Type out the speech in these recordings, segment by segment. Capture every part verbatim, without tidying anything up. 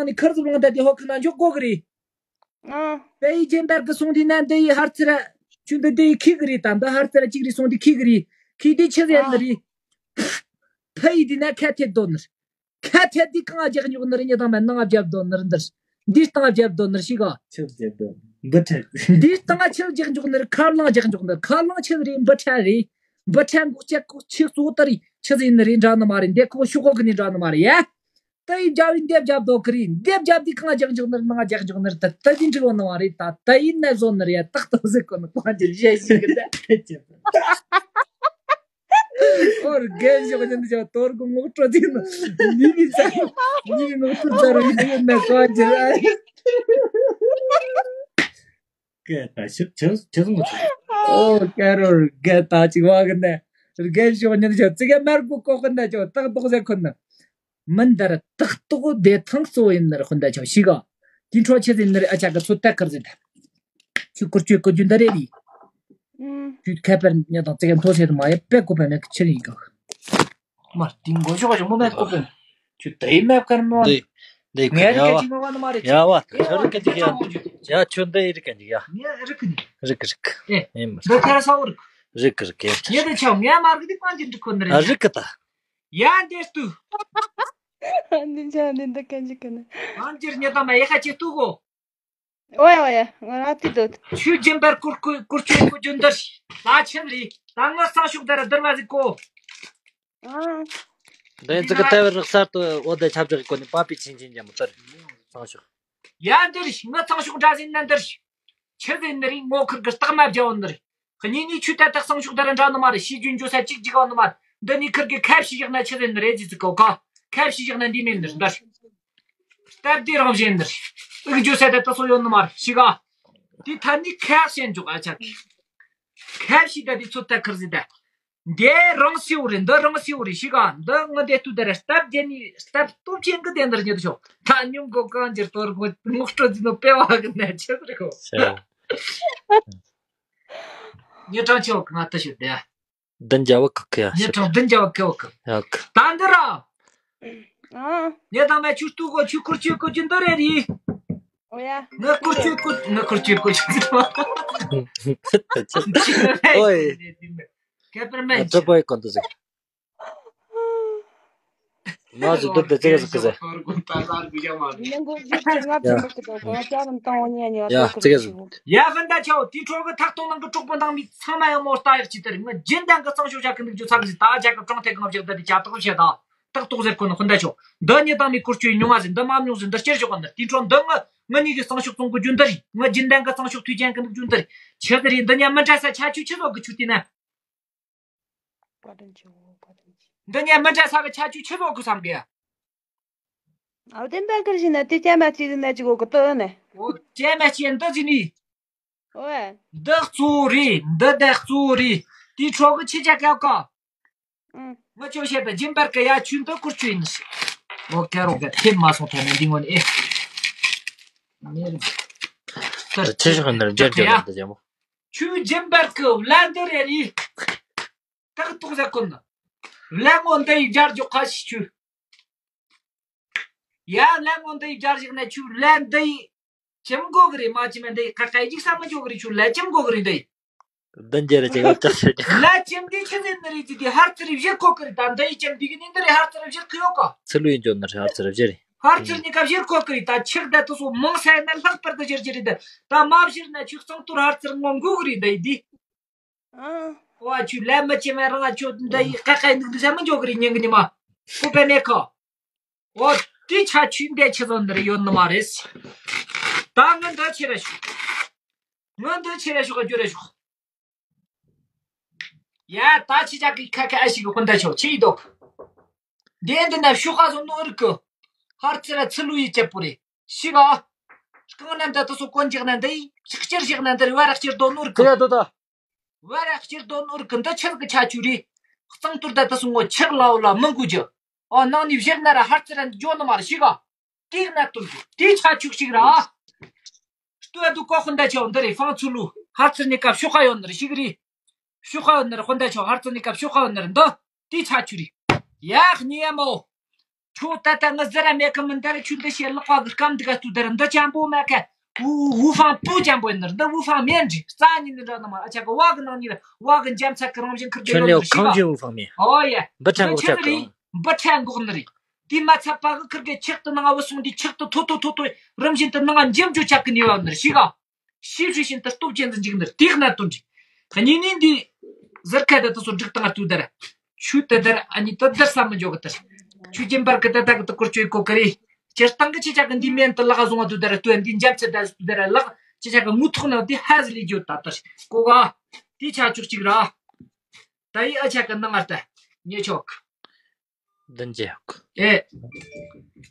ནས་ཁུར་ཟིག་བླངས་ད་དེ་ཧོ་ཁ་ན་འཇོག་དགོ་གི་རེད། ཨ། དེ་ཡི་རྗེས་འབར་གི་སོང་དུས་ན་འདི་ཡི་ཧར་ཚེ་ར་ཆུ་འདི་འདི་ཡི་ཁི་གི་རེད། ད་འདི་ཧར་ཚེ་ར་གཅིག་རེད་སོང་དུས་ཁི་གི་རེད། ཁི་དེ་ཆི་ཟེར་ནི་རེད། ཕ་ཡི་དེ་ན་ཁ་ཐེ་དོ་ནི། ཁ་ཐེ་དེ་གང་རྒྱག་འཇོག་ནི་རེད། ཉི་དང་མ་ནང་རྒྱབ་དོ་ནི་རེད། འདིར་འདིར་སྟང་རྒྱབ་དོ་ནི་རེད་ཤི་ག་ཆི་རྒྱབ་དོ་འབུ་ཕྲ། འདིར་སྟང་ཆི་རྒྱག་འཇོག་ནི་རེད། ཁ་རླངས་རྒྱག་འཇོག་ནི་རེད། ཁ་རླངས་ཆི་རེད། འབུ་ཕྲ་རེད། འབུ་ཕྲ་འགོག་ཆ་ཁོ་ཆི་གཙོ་བོ་ད་རེད། ཆི་ཟེར་ནི་རེད་འདྲ་ནི་མ་རེད། འདི་ཁོ་ཤོག་ཁོ་གི་ནི་འདྲ་ནི་མ་རེད་ཡ། ད་ཡི་རྒྱབ་ཡི་འདེབས་རྒྱབ་དོ་ཁི་རི་འདེབས་རྒྱབ་དེ་གང་རྒྱག་འཇོག་ནི་ནང་རྒྱག་འཇོག་ནི་ད་ད་ཅི་འགྲིག་བ་ནི་བ་རེད། ད་ད་ཡིན་ན་བཟོ་ནི་རེད། ཏག་ཏག་ཟེར་གོ་ནི་གང་ཅི་བཤད་ཤིག་གི་ད་ཨོ་རྒན་ཞོག་ཉིན་ཞོག་དོར་གི་ངོགས་སྤྲོད་ཅིག་ནི་མི་གི་ཚ་མི་གི་ངོགས་སྤྲོད་ཚ་རུ་ཡིན་ན་གང་ཅི་རེད། སྐད་ད་ཤུགས་ཆེ་ཆེ་སོང་གི་ཆུ། ཨོ་ཀེ་རོ་རྒན་ད་ཅིག་བ་གི་ནི་རྒན་ཞོག་ཉིན་ཞོག་ཙི་གེ་མར་གོ་གོ་གི་ན་ཅོ་ཏག་ཏོག་ཟེར་གོ་ནི། མི་འདིར་ཏག་ཏོག་བདེ་ཐང་གཙོ་བོ་ཡིན་ནི་རེད། ཧོན་ད་ཆོག་ཤི་ག་དེ་འཕྲོ་ཆེ་ཟིན་ནི་རེད། ཨ་ཅག་གི་ཚོད་ལྟ་ཁར་ཟིན་ད་ཁྱོད་སྐོར་སྐྱོད་སྐོར་རྒྱུ་འདི་རེད་ལི། ཁྱོད་ཁ་པར་ཉོ་དང་ཙི་གེ་མཐོ་ཟེར་མ་ཡེ་པེ་གོ་པ་མེད་གི་ཆི་ཡིན་གི། མར་དེ་མགོ་ཤོག་ཞིག་མོ་མེད་གོ་པེ། ཁྱོད་དེ་མེད་ཁར་མོ། འདི་འདི་ངས་རིག་ཡ་ག་ཅིག་མ་བ་ནི་མ་རེད། ཡ་བ་ཁྱོད་རིག་ག་ཅིག་ཡ། ཡ་ཁྱོད་འདི་རིག་ག་ཅིག་ཡ། ངས་རིག་གི་ནི། རིག་གི་རིག་གི། ཨེ། ཨེ་མ་རིག་འདི་ཁ་ར་ས་འོ་རིག་རིག་གི་རིག་གི། ངས་འདི་ཆོག་ངས་མར་གི་འདི་གང་ཅི་འགྲིག་གོ་ནི་རེད། ཨ་རིག་གི་ད། ཡ་འདེར་ཏུ། འདི་ཆ་འདི་འདི་གན་ཅི་གན། གང་ཅིར་ཉེ་དམ་ཡེ་ཁ་ཅི་ཏུ་གོ། ཨོ་ཡ་ཨོ་ཡ་ང་ར་ཏི་དོ། ཆུ་རྒྱུན་པར་ཀུར་ཀུར་ཀུར་ཆུ་ཀུ་རྒྱུན་འདིར། ལ་ཆེན་རི་ད་ངི་གཙང་ཤོག་དེར་བསྡུར་བ་ཟིག་གོ། འདི་ཚིག་གི་ལྟ་བའི་རིག་གསར་དུ་འོ་དེ་ཆབ་ཆག་གི་གོ་ནི་པ་པི་ཆིན་ཆིན་རྒྱ་མོ་ལྟར་གཙང་ཤོག་ཡ་འདིར་ངི་གཙང་ཤོག་འདྲ་ཟིན་ན་འདིར། ཆི་ཟིན་ནི་རི་ངོ་ཁུར་གི་སྟག་མ་བརྒྱ་འོ་འདིར། གཉིས་ནི་ཆུ་ད་ཏག་གཙང་ཤོག་དེར་འདྲ་ནི་མ་རེད། ཤི་རྒྱུན་འཇོ་ས་གཅིག་གཅིག་འོ་ནི་མ་རེད། འདི་ནི་ཁུར་གི་ཁ་བྱི་བཞག་ན་ཆི་ཟིན་ནི་རེད་ཟི་ཚིག་གོ་ཁ་ཁ་བྱི་བཞག་ན་འདི་མིན་འདིར་འདིར། སྟབས་བདེ་རང་བཞིན་འདིར། ཨུག་འཇོ་ས་ད་ཏག་སོ་ཡོད་ནི་མ་རེད་ཤི་ག་དེ་ཐ་ནི་ཁ་བྱན་འཇོག་ཨ་ཆ་གི་ཁ་བྱི་ད་དེ་ཚོ་ད་ཁུར་ཟི་ད། འདི་རང་སེའུ་རེད། འདི་རང་སེའུ་རེད་ཤི་ག་འདི་ངི་འདི་ཏུ་དེ་ར་སྟབས་བདེ་ནི་སྟབས་སྟོབས་ཆེན་གི་དེ་འདིར་ཉེ་དུ་ཤོག་ཐ་སྙོམས་གོ་གང་ཅིར་གཏོར་གོ་ངོ་སྤྲོད་ཟིན་ནོ་པེ་བ་གི་ནས་ཆེ་ཟེར་གོ་ཉེ་གྲངས་ཆེ་བ་གི་ང་ལྟ་ཤོད་དེ། བདུན་བརྒྱ་བ་ཁག་གི་ཡ་ཉེ་གྲངས་བདུན་བརྒྱ་བ་ཁེ་བ་ཁག་ཡ་ཁ། ད་འདི་ར། ཨ། ཉེ་དང་མ་ཆུ་སྟུ་གོ་ཆུ་ཁུར་ཆུ་ཀུ་ཅི་འདི་རེད་རི། ཨོ་ཡ། ངི་ཁུར་ཆུ་ཀུ་ངི་ཁུར་ཆུ་ཀུ་ཆུ། ཨོ་ཡ། ཁེ་པར་མེད། ཨ་ཏྲ་པོའི་གོན་དུ་ཟིག་མ་ཟུ་དུ་དེ་ཙེ་ག་ཟིག་གི་ཟེ། ཡ། ཡ་ཙེ་ག་ཟིག་ཡ་ཧན་ད་ཆའོ་དེ་ཁྲོ་གི་ཐག་ཏོང་ནང་གི་གྲོགས་པོ་འདང་མི་ཚང་མ་ཡང་མོ་ལྟ་ཡག་ཅི་ལྟར་ངི་རྒྱུན་ལྡན་གི་གཙང་ཤོག་བྱ་གི་འདུག་རྒྱུ་ཚ་གི་ཟིག་ད་བྱ་གི་གྲོང་ཐེ་གང་བྱ་ད་དེ་བྱ་ཏག་བྱ་ད་ཏག་ཏོག་ཟེར་ཁོ་ནི་ཧན་ད་ཆའོ་འདི་ཉི་དང་མི་ཁུར་ཆུའི་ཉུང་ང་ཟིག་འདི་མ་ཉུང་ཟིག་འདི་སྐྱེར་ཞོག་ག་འདི་དེ་ཁྲོ་འདི་ངི་ངི་གཉིས་གི་གཙང་ཤོག་ཙོང་གི་རྒྱུན་འདི་རེད། ངི་རྒྱུན་ལྡན་གི་གཙང་ཤོག་དུས་ཅན་གི་འདུག་རྒྱུན་འདི་རེད། ཆི་གི་རེད་འདི་ཉ་མི་འདྲ་ས་ཆ་ཆུ་ཆི་ཟོག་གི་ཆུ་དེ་ན། འདི་ཉ་མི་འདྲ་ས་གི་ཆ་ཆུ་ཆི་ཟོག་གི་བསམ་གི། ཨའོ་དེ་འབའ་ཀར་ཞིག་ན་དེ་ཅན་མ་ཅི་ཟིན་ན་ཅི་གོ་གི་ཏོ་ནས། ཨོ་ཅན་མ་ཅི་འདི་ཟིན་ནི། ཨོ་ཨེ། འདི་གཙོ་བོ་རེད། འདི་འདི་གཙོ་བོ་རེད། དེ་ཁྲོ་གི་ཆི་ཅག་ཀའོ་ཀ་ཨང་། ང་ཅོ་བཤད་པ་རྒྱུན་པར་གི་ཡ་ཆུ་འདི་ཀུར་ཆུ་ཡིན་ཟེར། ཨོ་ཀ་རོ་ག་ཐེབས་མ་སོང་ཐོན་ནས་འདི་ངོ་ནས་ཨེ། ནེ་རི། ད་ཆི་ཞིག་ནར་རྒྱལ་རྒྱལ་འདི་ཇེ་མོ། ཆུ་རྒྱུན་པར་གི་ལན་འདི་རེད་རི། ཏག་ཏོག་ཟེར་གོ་ནི། ལན་ངོ་འདི་ཡི་རྒྱར་འཇོག་ཁ་ཤི་ཆུ། ཡ་ལན་ངོ་འདི་ཡི་རྒྱར་ཞིག་ན་ཆུ་ལན་འདི་ཡི། ཅི་མི་དགོས་གི་རེད། མ་ཅི་མ་འདི་ཡི་ཁ་ཁ་ཡིག་ས་མི་འཇོག་གི་རེད། ཆུ་ལན་ཅི་མི་དགོས་གི་རེད་འདི་ཡི། བདུན་བརྒྱ་རེ་ཅིག་ཡོད་ཀྱང་ཟེར་གྱི། ལ་ཅི་འདི་ཆི་ཟེར་ནི་རེད་ཅི་འདི་ཧར་ཚུར་བཞིར་གོ་གི་རེད། ད་འདི་ཡི་ཅི་འདི་གི་ནི་འདི་རེད། ཧར་ཚུར་བཞིར་གི་ཡོད་ཀ་ཚུར་ལུས་འཇོག་ནི་རེད། ཧར་ཚུར་བཞིར་རེད། ཧར་ཚུར་གཉིས་ཀ་བཞིར་གོ་གི་རེད། ད་ཆག་ད་དུ་སོ་མང་ས་ན་ལྷག་པར་དུ་བཞིར་གྱི་རེད། ད་མ་བཞིར་ན་ཆུ་གཙང་ཏོར་ཧར་ཚུར་ངོ་འགུག་གི་རེད་འདི་ཡི་འདི། ཨང་། ཨོ་ཨ་ཆུ་ལ་མི་ཅི་མ་རང་ཨ་ཆུ་འདི་ཡི་ཀ་ཀ་འདུག་འདི་ས་མི་འཇོག་གི་རེད། ཉིན་གི་ཉི་མ་ཀོ་པེ་མེ་ཁ། ཨོ་དེ་ཆ་ཆུ་འདི་ཆི་ཚོ་འདིར་ཡོད་ནི་མ་རེད། ད་ང་འདི་ཆེ་ར་ཞུ། ང་འདི་ཆེ་ར་ཞུ་ག་རྒྱུ་ར་ཞུ། ཡ་ད་ཆི་ཅག་གི་ཁ་ཁ་ཨ་ཞིག་གི་ཁོ་འདི་ཆོ་ཆི་ཡི་འདུག་འདི་འདི་ན་ཤུ་ཁ་སོང་ནོ་རིག་གི། ཧར་ཚེ་ར་ཚི་ལུ་ཡི་ཅེ་པོ་རེད། ཤི་ག་རྐང་ན་འདི་དུ་སོ་གོན་འཇག་ན་འདི་ཡི་ཕྱག་ཅེར་བཞག་ན་འདི་རི་བ་ར་ཅེར་དོ་ནོ་རིག་གི། ཡ་དོ་ད། བ་ར་ཅེར་དོ་ནོ་རིག་གི་འདི་ཆི་གི་ཆ་ཆུ་རེད། གཙང་ཏོར་འདི་དུ་སོ་ངོ་ཆག་ལའོ་ལ་མི་འགུ་རྒྱུ། ཨོ་ནང་ནས་བཞག་ན་ར་ཧར་ཚེ་ར་འཇོ་ནི་མ་རེད་ཤི་ག་དེ་ན་ཏུ་དེ་ཆ་ཆུག་ཞིག་ར། སྟོད་དུ་ཀོ་ཁུན་ད་ཆོ་འདི་རེད་ཧྥང་ཚུ་ལུ། ཧར་ཚུར་ནི་སྐབས་ཤོག་ཁ་ཡོད་ནི་རེད་ཤིག་རེད། ཤོག་ཁ་ཡོད་ནི་རེད་ཁུན་ད་ཆོ་ཧར་ཚུར་ནི་སྐབས་ཤོག་ཁ་ཡོད་ནི་རེད་འདི། དེ་ཆ་ཆུ་རེད། ཡག་ཉི་ཡ་མོ། ཁྱོད་ད་ལྟ་ངི་ཟི་ར་མེད་ཁི་མིན་ད་ར་ཁྱོད་འདི་ཤེས་ལག་པ་གི་སྐམ་འདི་ག་ཏུ་ད་ར་འདི་ཅན་པོ་མེད་ཁ། ཝུ་ཧྥང་པུ་ཅན་པོ་ཡིན་ནི་ར། འདི་ཝུ་ཧྥང་མེན་འདྲི་རྩ་ཉིད་ནི་འདྲ་ནི་མ། ཨ་ཅག་གི་བ་གི་ནང་ནི་ར་བ་གི་འཇམ་ཚད་གི་རང་བཞིན་ཁིར་གི་ཁྱོད་ཡོད་ལེའོ་ནི་ཤི་ག་ཁང་ཅན་ཝུ་ཧྥང་མེན། ཨོ་ཡ། འབུ་ཕྲན་འདི་འགོག་ཆི་ནི་ཆག་རེད། གི་འབུ་ཕྲན་འགོག་ནི་རེད། དེ་མ་ཚད་པ་གི་ཁིར་གི་ཆག་ཏུ་ནང་ང་བུད་སོང་དུས་ཆག་ཏུ་ཐོ་ཐོ་ཐོ་ཐོ་རིམ་བཞིན་དུ་ནང་ང་འཇིབ་འཇུ་ཆག་གི་ནི་བ་ནི་ར་ཤི་ག་ཤེས་ཤེས་བཞིན་དུ་སྟོབས་ཅན་དུ་འཇུག་ནི་དེའི་གནད་དོན་རེད། གཉིས་ནི་འདི་ཟུར་ཁ་དེ་དུ་སོ་སྒྲིག་དང་ལྟོས་དར། ཆུ་དེ་དར་ཨ་ནི་དེ་དར་ས་མི་འཇོག་གི་དར། ཆུ་རྒྱུན་པར་གི་དེ་དག་གི་དུ་སྐོར་བཅོས་གོ་གི་རེད། སྤྱིར་བཏང་གི་ཅི་ཆ་གི་འདི་མེན་དུ་ལག་བཟུང་བ་དུ་དར་ལྟོས་འདི་འཇམ་ཚད་དར་དུ་དར་ལག་ཅི་ཆ་གི་ངུ་ཐོག་ན་འདི་ཧ་ཟི་ལི་འཇོ་ད་དར་གོ་ག་དེ་ཆ་ཆུག་ཅིག་ར། ད་ཡི་ཨ་ཆ་གི་ནང་ང་ལྟ་ཉེ་ཆོག་བདུན་བརྒྱད་ཡོད།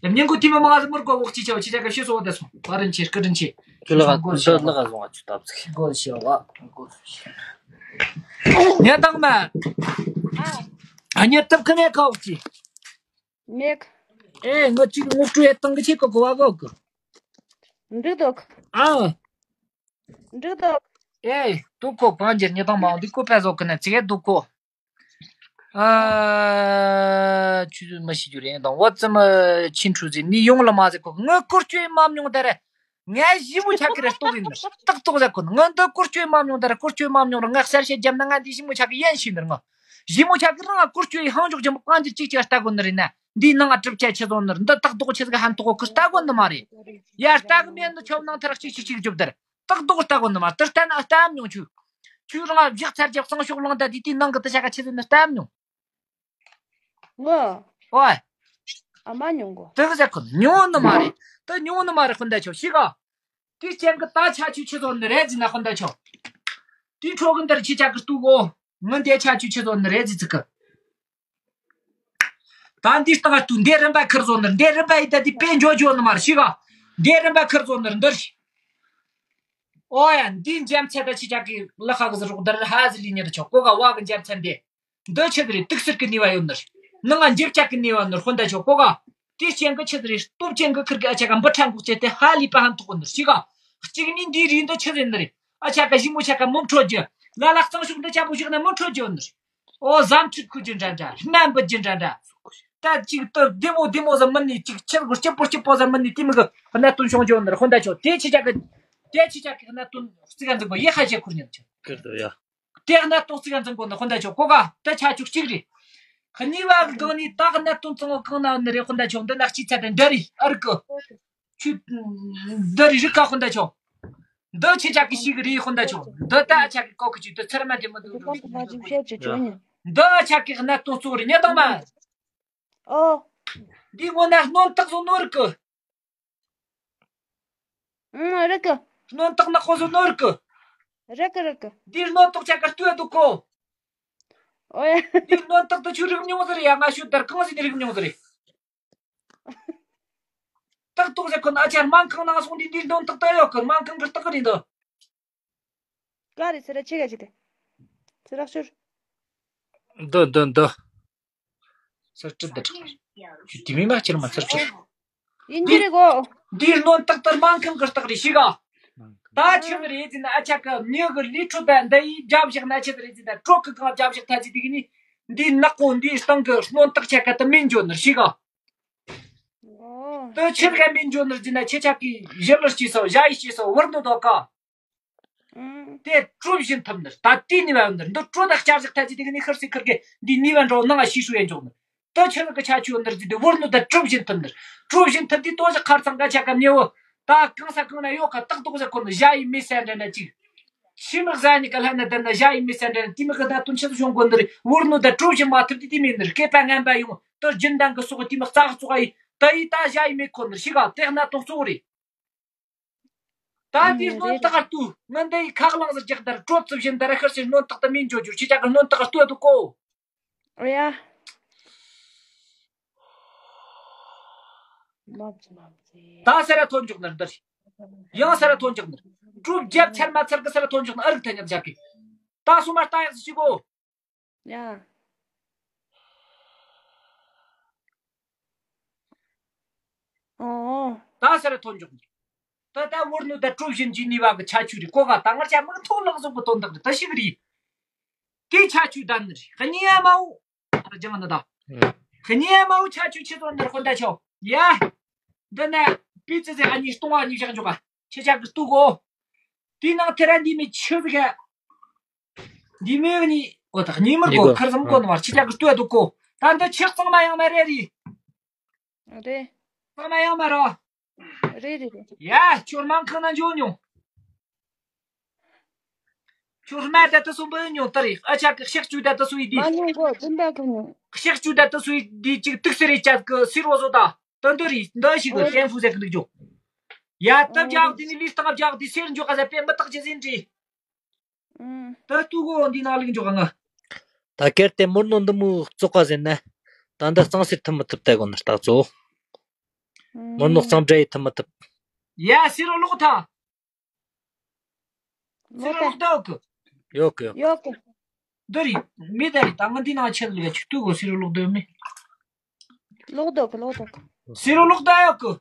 ཨེ། ཉིན་གུང་དེ་མི་མང་ཟིག་མི་རྒོ་འོག་ཅི་ཆའོ་ཅི་ཆ་ག་ཤི་སོ་བ་དེ་སོང་བ་རིན་ཆེ་སྐུ་དྲིན་ཆེ། ཁྱོད་ལག་འདི་ལག་བཟུང་བ་ཆུ་བཏབ་ཟིག་སྒོ་ཕྱེ་བ། སྒོ་ཕྱེ། ཉན་དང་མ། ཨ་ཉེ་ཐབ་ཁ་མེད་ཁ་འོག་ཅི། མེད། ཨེ་ངོ་ཅི་ངོ་སྤྲོད་ཡ་བཏང་གི་ཆེ་གོ་གོ་བ་གོ་གོ་འགྲིག་འདུག་ཨ། འགྲིག་འདུག་ཨེ་དུ་གོ་གང་ཅི་ཉེ་དང་མ་འོང་འདི་ཀོ་པ་བཟོ་གི་ན་ཚིག་ག་འདུག་གོ་ཨ། ཆུ་མ་ཤི་རྒྱུ་རེད་དང་བ་ཙམ་ཕྱིན་འཁྲུ་ཟིན་ནི་ཡོང་ལ་མ་ཟེར་གོ་ངའི་སྐོར་སྐྱོད་མ་མྱོང་དེ་རེད། ངའི་ཞི་མོ་ཆག་གི་རེད་ལྟོགས་ཡིན་ནི་ཏག་ཏོག་ཟེར་གོ་ནི་ང་འདི་སྐོར་སྐྱོད་མ་མྱོང་དེ་རེད་སྐོར་སྐྱོད་མ་མྱོང་ར་ང་གསལ་བཤད་རྒྱབ་ན་ང་འདི་ཞི་མོ་ཆག་གི་ཡན་ཤེས་ནི་ར་ང་ཞི་མོ་ཆག་གི་རང་ང་སྐོར་སྐྱོད་ཡི་ཧང་ཇོག་ཇམ་པོ་གང་ཅི་ཅིག་ཅིག་ལྟ་གོ་ནི་རེད་ན་འདིའི་ནང་ང་གྲུབ་ཆ་ཆེ་བཟོ་ནི་ར་འདི་ཏག་ཏོག་ཆེ་ཟིག་ཧན་ཏོག་གི་ལྟ་གོ་ནི་མ་རེད། ཡ་ལྟ་གི་མེད་ནི་ཆོབ་ནང་ཐར་གཅིག་གཅིག་གཅིག་རྒྱོབ་དེ་རེད། ཏག་ཏག་ལྟ་གོ་ནི་མ་ལྟར་ལྟ་ན་ལྟ་མྱོང་ཆུ། ཆུ་རང་བཞག་ཚར་རྒྱབ་གཙང་ཤོག་ལང་ད་དེ་དེའི་ནང་གི་ད་ཆ་ག་ཆི་ཟེར་ན་ལྟ་མྱོང་། ངོ་། ཨོ། ཨ་མ་མྱོང་གོ་ཏག་ཟེར་གོ་མྱོང་ནི་མ་རེད། ད་མྱོང་ནི་མ་རེད་ཁོ་འདའ་ཆོ་ཤི་ག་དེ་ཅན་གི་ད་ཆ་ཆུ་ཆི་ཟོ་ནི་རེད་ཟེར་ན་ཁོ་འདའ་ཆོ། དེ་ཁྲོ་གི་འདིར་ཆི་ཆ་གི་ལྟུ་གོ་ངི་འདའ་ཆ་ཆུ་ཆི་ཟོ་ནི་རེད་ཟེར་ཙི་གི་ད་འདི་སྟེང་ལྟུ་འདི་རིམ་པ་ཁིར་བཟོ་ནི་འདི་རིམ་པ་ཡི་ད་འདི་པེ་འཇོ་འཇོ་ནི་མར་ཤི་ག་འདི་རིམ་པ་ཁིར་བཟོ་ནི་འདིར་ཤི། ཨོ་ཡ་འདི་འཇམ་ཚད་ད་ཆི་ཆ་གི་ལ་ཁ་གི་ཟི་རུག་འདིར་ཧ་ཟི་ལི་ཉི་ད་ཆོག་གོ་ག་བ་གི་འཇམ་ཚད་འདི་འདི་ཆི་ཟི་རི་དུག་སེར་གི་ནི་བ་ཡོད་ནི་ནང་ང་འཇིབ་ཆ་གི་ནི་བ་ནི་ཧོན་ད་ཆོག་གོ་ག་དེ་ཅན་གི་ཆི་ཟི་རི་སྟོབས་ཅན་གི་ཁིར་གི་ཨ་ཆ་ག་འབུ་ཕྲ་འགོག་ཆེ་དེ་ཧ་ལི་པ་ཧན་ཐུག་གོ་ནི་ཤི་ག་གཅིག་ནི་འདི་རི་འདི་ཆི་ཟི་ནི་རི་ཨ་ཆ་ག་ཞི་མོ་ཆ་ག་མི་འཕྲོད་རྒྱུ་ལ་ལ་གཙང་ཤུགས་འདི་ཆ་པོ་ཞིག་ན་མི་འཕྲོད་རྒྱུ་ནི་རི། ཨོ་ཟམ་ཁྲིད་ཁུ་རྒྱུ་འདྲ་འདྲ་སྨན་འབུད་རྒྱུ་འདྲ་འདྲ། ད་ཅིག་ཏུ་བདེ་མོ་བདེ་མོ་ཟ་མི་ནི་ཅིག་ཆེར་གོ་སྐྱིད་པོ་སྐྱིད་པོ་ཟ་མི་ནི་དེ་མི་གི་གནད་དོན་བྱུང་རྒྱུ་ནི་ར་ཧོན་ད་ཆོ་དེ་ཆི་ཆ་གི་དེ་ཆི་ཆ་གི་གནད་དོན་རྩི་ག་འཛིན་པོ་ཡེ་ཧ་ཤེ་ཁུར་ཉན་ཆོ། ཀིར་དུ་ཡ། དེ་གནད་དོན་རྩི་ག་འཛིན་པོ་ནི་ཧོན་ད་ཆོ་གོ་ག་ད་ཆ་ཆུ་གཅིག་རེད། གཉིས་པ་གི་སྒང་ནི་ད་གི་གནད་དོན་གཙང་བོ་གང་ན་ནི་རེ་ཧོན་ད་ཆོ་འདི་ན་སྐྱིད་ཚད་དེ་འདྲ་རེད་ཨ་རི་གི་ཆུ། འདི་རི་རི་ཁ་ཧོན་ད་ཆོ། འདི་ཆེ་ཆ་གི་ཞིག་རི་ཧོན་ད་ཆོ། འདི་ད་ཆ་གི་ཀོ་གི་ཆུ་འདི་ཚར་མ་དེ་མི་འདུག་འདི་ཆ་གི་གནད་དོན་གཙོ་བོ་རེད་ཉེ་དང་མ། ཨོ། འདི་ངོ་ན་སྣོན་རྟགས་བཟོ་ནོ་རིག་གི་ཨང་རིག་གི་སྣོན་རྟགས་ནག་པོ་བཟོ་ནོ་རིག་གི་རིག་གི་རིག་གི་འདི་སྣོན་རྟགས་ཆ་ག་ལྟོས་འདུག་གོ་ཨོ་ཡ། འདི་སྣོན་རྟགས་དུ་ཆུ་རིག་མྱོང་ཟེར་ཡ་ང་ཤོད་དར་གང་ཟིན་རིག་མྱོང་ཟེར། ཏག་ཏོག་ཟེར་ཁོ་ན་ཨ་ཅར་སྨན་ཁང་ནང་སོང་དུས་འདིར་སྣོན་རྟགས་ད་ཡོད་གི་སྨན་ཁང་གི་རྟགས་རེད་འདི། ག་རེ་ཟེར་ར་ཆེ་ག་ཅི་དེ། ཟེར་ར་ཤོར། འདི་འདི་འདི། སར་ཁྲིད་འདི་ཁྲག་རེད། ཁྱོད་དེ་མིན་མ་ཁྱེར་མ་ཚར་ཁྱེར། ཡིན་གྱི་རེད་གོ། འདིའི་སྣོན་རྟགས་ལྟར་སྨན་ཁང་གི་རྟགས་རེད་ཤི་ག་ད་ཆི་ཟིག་རེད་ཟེར་ན་ཨ་ཅག་གི་མྱི་གི་ལུས་ཁྲོད་པ་འདི་ཡིས་རྒྱབ་བཞག་ན་ཆི་ཟིག་རེད་ཟེར་ན་དྲོད་ཀྱི་སྒང་རྒྱབ་བཞག་ཐ་ཚིག་དེ་གི་ནི་འདིའི་ནག་པོ་འདིའི་སྟེང་གི་སྣོན་རྟགས་ཆ་ག་དུ་མིན་འཇོ་ནི་ཤི་ག་ཨོ། དུ་ཆི་ག་མིན་འཇོ་ནི་ཟེར་ན་ཁྱེད་ཅག་གིས་ཞི་ལུ་སྐྱེས་སོ་ཞ་ཡི་སྐྱེས་སོ་བུར་ནུ་དོ་ཀ་ཨང་། དེ་གྲུབ་བཞིན་ཐུབ་ནི་ད་ལྟའི་ནུས་པ་ཡོད་ནི་འདི་གྲོ་དང་ལྕགས་ཞག་ཐ་ཚིག་དེ་གི་ནི་ཤར་སི་ཁུར་གི་འདི་ནུས་པ་འགྲོ་ནང་ང་ཤི་ཤུ་ཡན་འཇོག་ནི། དུ་ཆི་ཟིག་གི་ཆ་ཆུ་ཡོད་ནི་ཟེར་དུ་བུར་ནུ་ད་གྲུབ་བཞིན་ཐུབ་ནི། གྲུབ་བཞིན་ཐུབ་དུས་ཏོ་ཞིག་ཁར་ཚང་ག་ཆ་ག་མྱི་བོ་ད་གང་ས་གང་ན་ཡོད་ཁ་ཏག་ཏོག་ཟེར་ཁོ་ནི་ཞ་ཡི་མི་སེ་འདྲ་འདྲ་ཅིག་ཤི་མི་ཟ་ནི་ག་ལྷ་ན་དེ་ན་ཞ་ཡི་མི་སེ་འདྲ་འདྲ་དེ་མི་གི་ད་དུང་ཆི་ཟིག་བྱུང་དགོ་ནི་རེད། བུར་ནུ་ད་གྲུབ་བཞིན་མ་ཐུབ་དུས་དེ་མིན་ནི་རེད། སྐེད་པ་ངན་པ་ཡོང་དུ་རྒྱུན་ལྡན་གི་སོགས་དེ་མི་རྩ་གཙོ་ག་ཡི་ད་ཡི་ད་ཞ་ཡི་མི་ཁོ་ནི་ཤི་ག་དེ་གནད་དོན་གཙོ་བོ་རེད། ད་འདིའི་སྣོན་རྟགས་ལྟོས། ང་འདི་ཡི་ཁ་གླང་ཟེར་རྒྱག་དར་དྲོ་ཙིབ་བཞིན་དར་ཤར་སའི་སྣོན་རྟགས་དུ་མིན་འཇོ་འཇོ་ཁྱེད་ཅག་གི་སྣོན་རྟགས་ལྟོས་འདུག་གོ་ཨོ་ཡ། མ་བྱེད་མ་བྱེད། ད་སེ་ར་ཐོན་འཇོག་ནར་འདིར། ཡང་སེ་ར་ཐོན་འཇོག་ནར། གྲུབ་རྒྱབ་ཚར་མ་ཚར་གི་སེ་ར་ཐོན་འཇོག་ནར་ཨ་རིག་ཐ་ཉབ་རྒྱག་གི་ད་སོ་མ་ལྟ་ཡག་ཟིག་ཤི་གོ་ཡ། ཨོ། ད་སེ་ར་ཐོན་འཇོག་ནི། ད་ད་བོར་ནུ་ད་གྲུབ་བཞིན་གྱི་ནུས་པ་གི་ཆ་ཆུ་རེད་གོ་ག་ད་ངར་ཆ་མིག་ཐོག་ལག་ཟོག་གི་དོན་དག་རེད་ད་ཤི་གི་རེད། དེ་ཆ་ཆུ་ལྡན་ནི་རེད་གཉིས་ཡ་མ་འོ། ད་རྒྱང་ནི་ད། གཉིས་མ་བུ་ཆ་ཆུ་ཆི་ཚོ་འདིར་ཁོ་འདྲ་ཆོ། ཡ། འདི་ནས་པི་ཙི་ཙི་ཨ་ནི་སྟོང་བ་གཉིས་བཞག་འཇོག་ག་ཁྱེད་ཅག་གི་ལྟོས་གོ། དེའི་ནང་དེ་ར་འདི་མི་ཆི་ཟིག་ག་འདི་མི་གཉིས་གོ་ད་གཉིས་མར་གོ་ཁར་ཙམ་གོ་ནི་བར་ཁྱེད་ཅག་གི་ལྟོས་འདུག་གོ། ད་འདི་ཆི་གཙང་མ་ཡང་མ་རེད་རེད། རེད། གཙང་མ་ཡང་མ་རེད། རེད་རེད་རེད། ཡ་ཁྱོད་མང་ཁང་ན་འཇོག་མྱོང་། ཁྱོད་སྨན་ད་ལྟ་སུ་འབུལ་མྱོང་ད་རེད། ཨ་ཅག་གི་ཤག་ཅུ་ད་ལྟ་སུ་ཡི་དེ། མ་མྱོང་གོ་བདུན་པ་གི་མྱོང་། ཤག་ཅུ་ད་ལྟ་སུ་ཡི་དེ་ཅིག་ཏིག་སེ་རེ་ཅག་གི་སི་རོ་བཟོ་ད་ད་འདི་རེད་འདི་ཞིག་གི་ཨོ་ཤན་ཧྥུ་ཟེར་གི་འདུག་ཇོ། ཡ་ད་ཨོ་བཞག་དེ་ནི་ལིས་སྟག་བཞག་དེ་སེར་འཇོག་ག་ཟེར་པས་མི་རྟག་ཅི་ཟིན་རེད། ཨུམ། ད་ལྟོས་གོ་འདི་ནང་ལིག་འཇོག་ག་ང་། ད་གལ་ཏེ་མུར་ནོ་འདི་མོ་བཙོག་ག་ཟེར་ན། ད་འདི་གཙང་སེལ་ཐུབ་མི་ཐུབ་ལྟ་དགོ་ནི་རྟག་གཙོ། མུར་ནོ་གཙང་སྦྲ་ཡི་ཐུབ་མི་ཐུབ། ཡ་སི་རོ་ལོག་ཐ། སི་རོ་ལོག་ད་ཡོད་གི། ཡོད་གི་ཡོད། ཡོད་གི། འདི་རེད་མི་ད་རེད་ད་ང་འདི་ནང་ཆེད་ལ་ཆུ་ལྟོས་གོ་སི་རོ་ལོག་ད་ཡོད་མི། ལོག་ད་གི་ལོག་ད་གི། སི་རོ་ལོག་ད་ཡོད་གི།